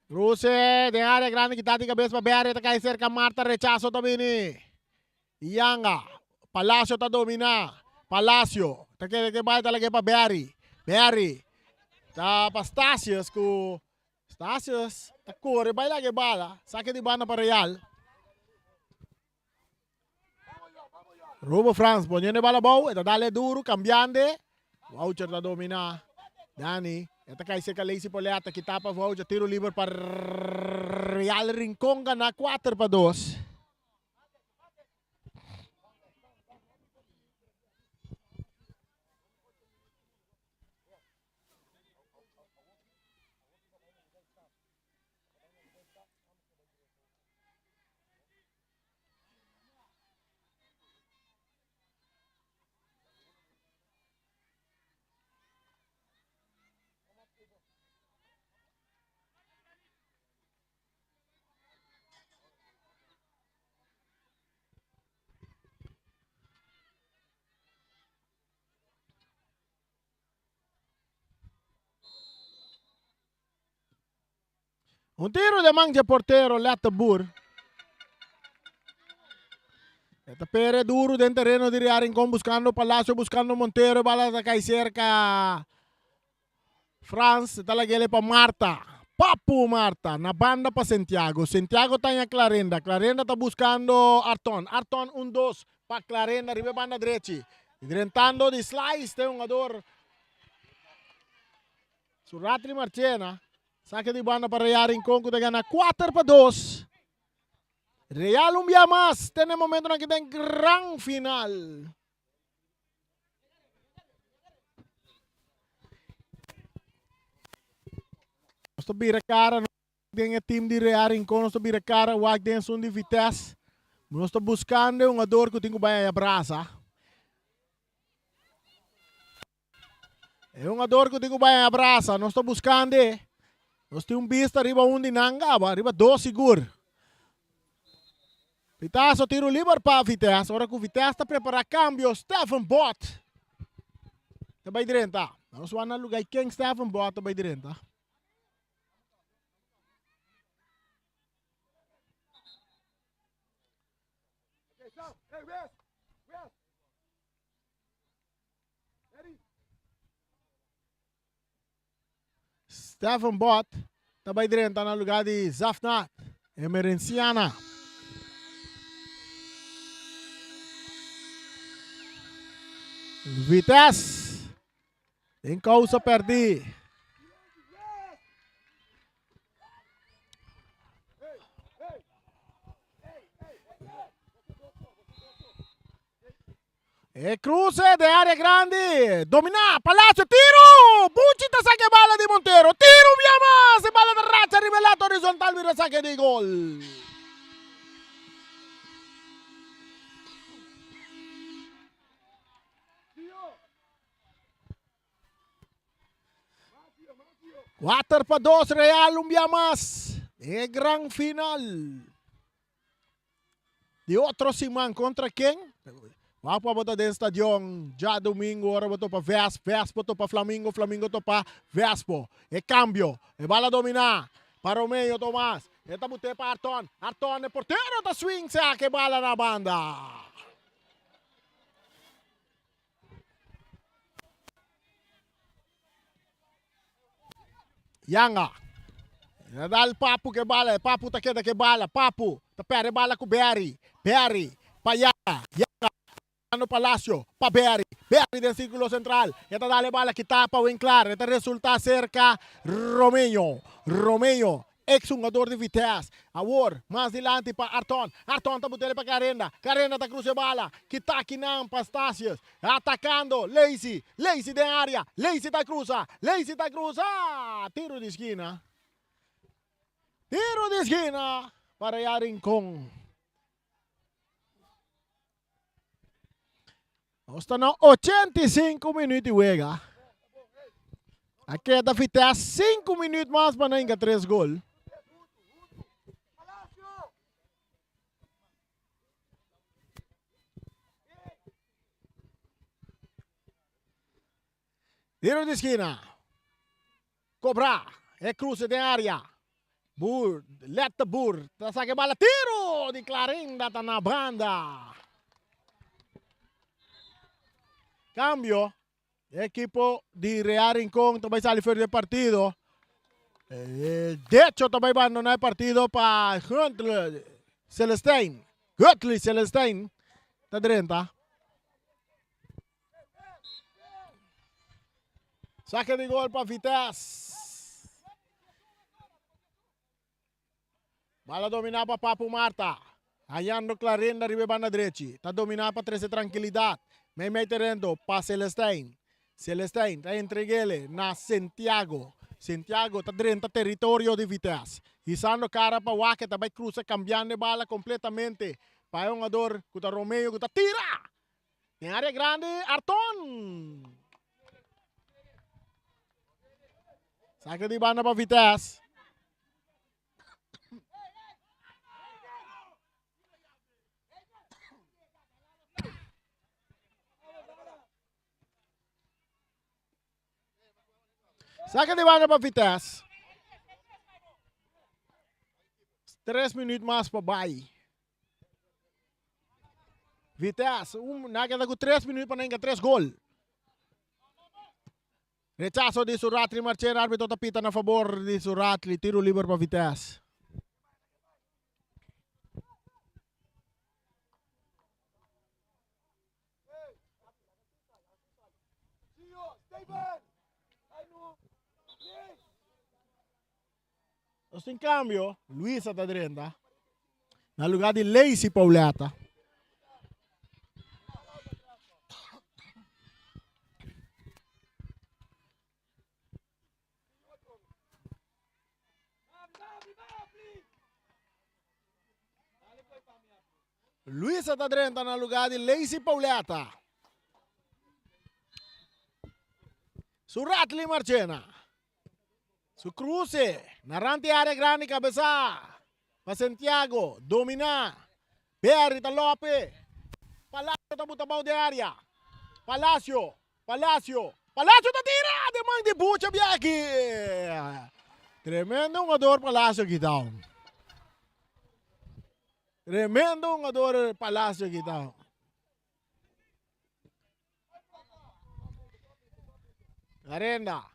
Ruse den área grande kita di cabeza pa Berry ta kai cerca Marta rechazo ta bini. Yanga. Palacio ta domina. Palacio ta kere ke bai ta lag'é pa Berry. Berry ta pa Stasius ku Stasius ta kore bai lag'é bala. Sake di banda pa Real. Rubo Frans poniendo e bala abou. E ta dale duru kambiande. Wouter ta domina. Dani e ta kai serka Lacey Poletta kita pa Wouter. Tiro liber pa Real Rincon gana 4-2. Un tiro den man dje portero Letterboer. E ta pere duro den tereno di Real Rincon buscando Palacio, buscando Montero. E bala ta cay cerca Frans. E ta lagele pa Marta. Papu Marta na banda pa Santiago. Santiago ta haña Clarenda. Clarenda ta buscando Arton. Arton un dos pa Clarenda riba e banda drechi. Drentando di slice ta e hungador Suratri Marchena. Sake di banda pa Real Rincon ku ta gana 4-2. Real un bia mas te na e momentonan aki den gran final. Nos ta bira kara den e team di Real Rincon, nos ta bira kara wak den esun di Vitesse. Nos ta buskando e hungador ku tin ku bai aya brasa. E hungador ku tin ku bai abrasa, nos ta buskando e. Nos tin un bista riba un di nan gaba, riba dos sigur. Pitazo tiro liber pa Vitesse. Ora ku Vitesse ta prepara kambio, Stephen Bot ta bai drenta. Nos wak na luga ken Stephen Bot ta bai drenta. Stephen Bot ta bai drenta na lugar di Zafnat Emerenciana. Vitesse den causa perdi. E cruce de área grande. Domina. Palacio. Tiro. Buchi ta saque bala di Montero. Tiro un bia mas. E bala ta racha riba e lato horizontal bira saque di gol. 4-2 Real un bia mas. E gran final. Di otro siman kontra ken? Wak pa bo ta den stadion djadumingu ora bo topa Vesp, Vespo topa Flamingo, Flamingo topa Vespo. E kambio, e bala dominá pa Romeo Tomas, e ta but'é pa Arton, Arton e portero ta swing saka e bala na banda. Yanga. Ta dal Papu ke bala. Papu ta keda ke bala. Papu ta perde bala ku Berry. Berry pa Yanga. Yanga dando Palacio pa Berry. Berry den sirkulo sentral. E ta dal e bala kita pa Winklar. E ta resulta serka Romeo. Romeo Ex hungador di Vitesse. Awor mas dilanti pa Arton. Arton ta butele pa Clarenda. Clarenda ta cruza e bala. Kita akinan pa Stasius. Atacando Lacy. Lacy den area. Lacy ta cruza. Lacy ta cruza. Tiro di skina. Tiro di skina pa Real Rincon. Nos ta na 85 minuut di wega. A keda Vitesse 5 minuut mas pa nan hinka 3 gol. Tiro di skina. Cobra. E cruce den area. Boer, Lette Boer. Ta saca e bala. Tiro di Clarinda ta na banda. Cambio. E equipo di Real Rincon ta bay sali fuera di e partido. Decho ta bay bandona e partido pa Huntley Celestijn. Huntley Celestijn ta drenta. Saque di gol pa Vitesse. Bala domina pa Papu Marta. Hallando Clarinda riba e banda drechi. Ta domina pa trece tranquilidad. Meimei terreno pa Celestijn. Celestijn ta entregele na Santiago. Santiago ta drenta territorio di Vitesse. Hisando cara pa wak e ta bay cruza cambiando e bala completamente pa e hungador cu ta Romeo cu ta tira! Den área grandi, Arton. Saque di banda pa Vitesse. Saque di banda pa Vitesse. Tres minuut mas pa bai. Vitesse, un, na keda ku tres minuut pa nenga tres gol. Rechazo di Suratli Marchena, arbitro ta pita na fabor di Suratli, tiro liber pa Vitesse. Nos tin cambio, Luisa ta drenta na lugar di Lacey Pauletta. Luisa ta drenta na lugar di Lacey Pauletta. Suratli Marchena. Su cruce na rand di area grandi cabeza pa Santiago domina. Berry ta lope. Palacio ta buta bou di area. Palacio, Palacio, Palacio ta tira den man di Bucha biaki. Tremendo hungador Palacio aki ta. Tremendo hungador Palacio aki ta. Clarenda.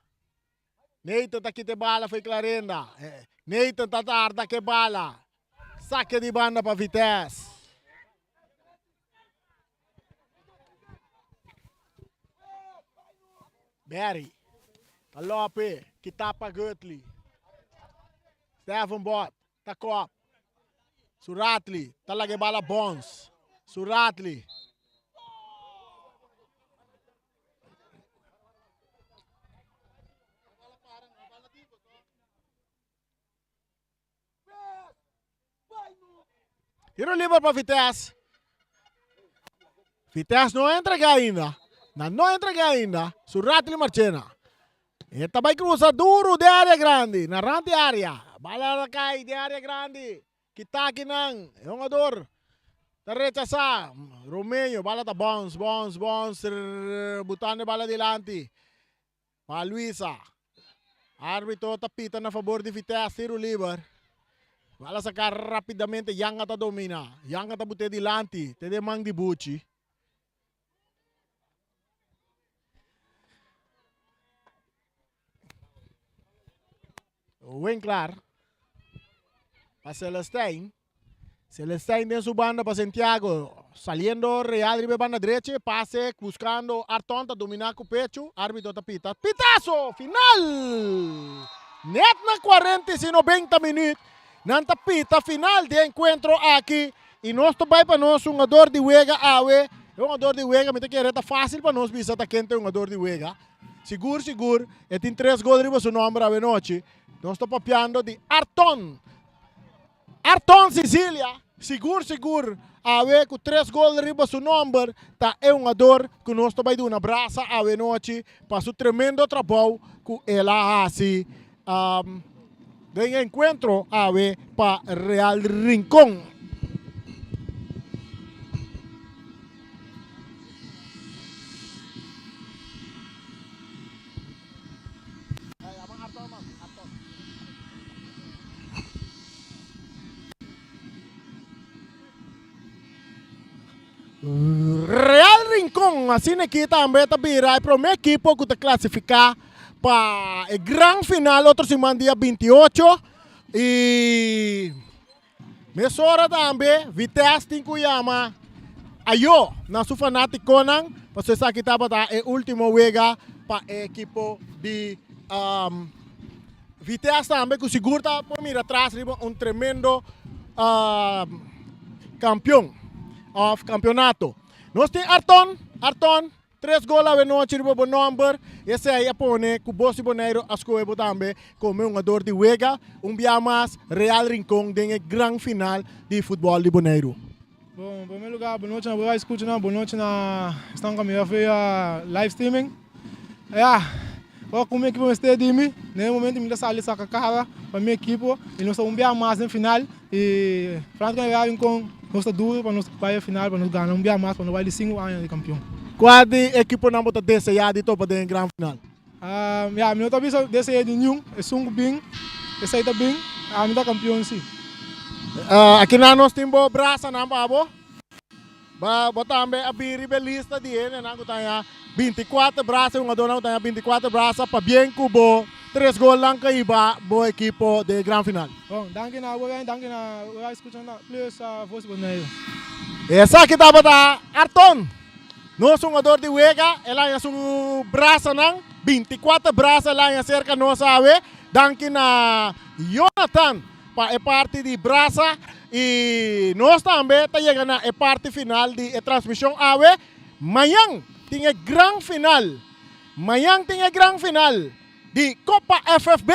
Nathan ta kita e bala foi Clarenda. Nathan ta tarda ke bala. Saque di banda pa Vitesse. Barry. Ta Lope. Kita pa Gutley. Stephen Bott. Ta kop. Suratli ta laga e bala bons. Suratli. Tiro liber pa Vitesse. Vitesse no a entrega ainda. Nan no a entrega ainda. Suratli Marchena. E ta bai cruza duro den area grandi, na rand di area. Bala ta cay den area grandi. Kita akinan, e hungador ta rechasa. Romeo, bala ta bounce, bounce, bounce, butando e bala dilanti pa Luisa. Arbitro ta pita na fabor di Vitesse, tiro liber. Bala saca rapidamente, Yanga ta domina. Yanga ta bute dilanti, te den man di Buchi. Winklar pa Celestijn. Celestijn den su banda pa Santiago. Saliendo Real riba e banda drechi. Pase buscando Arton ta domina cu pecho. Arbitro ta pita. Pitazo! Final! Net na 40 y 90 minuut. Nan ta pita final di e encuentro aki y nos ta bay pa nos hungador di wega awe. E hungador di wega mi ta kere ta facil pa nos bisa ta ken ta e hungador di wega. Sigur sigur e tin tres gol riba su nomber awe nochi. Nos ta papiando di Arton. Arton Sicilia sigur sigur awe cu tres gol riba su nomber ta e hungador cu nos ta bay duna brasa awe nochi pa su tremendo trabou cu el a haci. Den e enkuentro awe pa Real Rincon. Real Rincon asina aki tambe ta bira e prome ekipo ku ta klasifiká pa e gran final otro siman dia 28 y mesora tambe Vitesse tin ku yama ayo na su fanatikonan pasobra esaki tabata e ultimo wega pa e ekipo di Vitesse tambe ku sigur ta por mira tras riba un tremendo kampion of kampeonato. Nos tin Arton, Arton Tres gol awe nochi riba bo nomber. Esei a pone ku Bosi Boneiru a skohe bo tambe komo e hungador di wega. Un bia mas Real Rincon den e gran final di futbòl di Boneiru. Bon, en primer lugar, bon nochi na bo a escucha nan, bon nochi na esnan ku a mira via live streaming. Ya, ora ku mi ekipo mester di mi, na e momento mi ta sali saka kara pa mi ekipo i nos ta un bia mas den final i Franco Real Rincon nos ta duro pa nos bai e final pa nos gana un bia mas pa nos bai di sinku aña di kampion. Kua di ekiponan bo ta deseá di topa den e gran final? Ya, mi no ta bisa deseá di niun, esun ku bin, esei ta bin, ami ta kampion si. Aki nan nos tin bo brasanan pa bo. Ba bo tambe a bin riba e lista di hendenan ku ta haña bintikuater brasa, e hungadónan ku ta haña bintikuater brasa pabien ku bo tres golnan ku a hiba bo ekipo den e gran final. Bon, danki na bo, danki na bo a skucha na Plus Voz Boneiru. Esaki tabata Arton, nos hungador di wega, el a haña su brasanan, bintikuater brasa el a haña serka nos awe. Danki na Jonathan pa e parti di brasa y nos tambe ta yega na e parti final di e transmision awe. Mañan tin e gran final. Mañan tin e gran final di Copa FFB.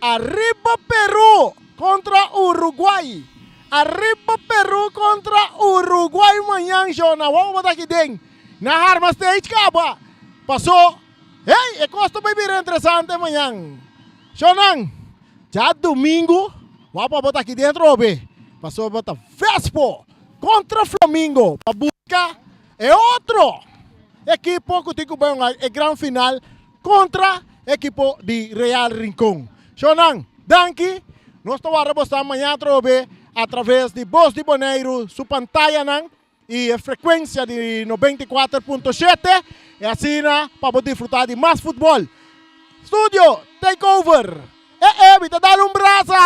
Arriba Peru contra Uruguay. Arriba Peru contra Uruguay mañan Jona. Wou bo ta aki den na harma stage caba. Paso hey e cos ta bay bira interesante mañan. Shonan, djadumingu wou pa bo ta aki den atrobe. Paso bo ta Vespo contra Flamingo pa busca e otro ekipo cu tin cu bay hunga e gran final contra ekipo di Real Rincon. Shonan, danki. Nos ta warda boso mañan atrobe a traves di Bos di Boneiru su pantayanan y e frecuencia di 94.7 y asina pa bo disfruta di mas futbol. Studio, take over! E e, mi ta dal un brasa!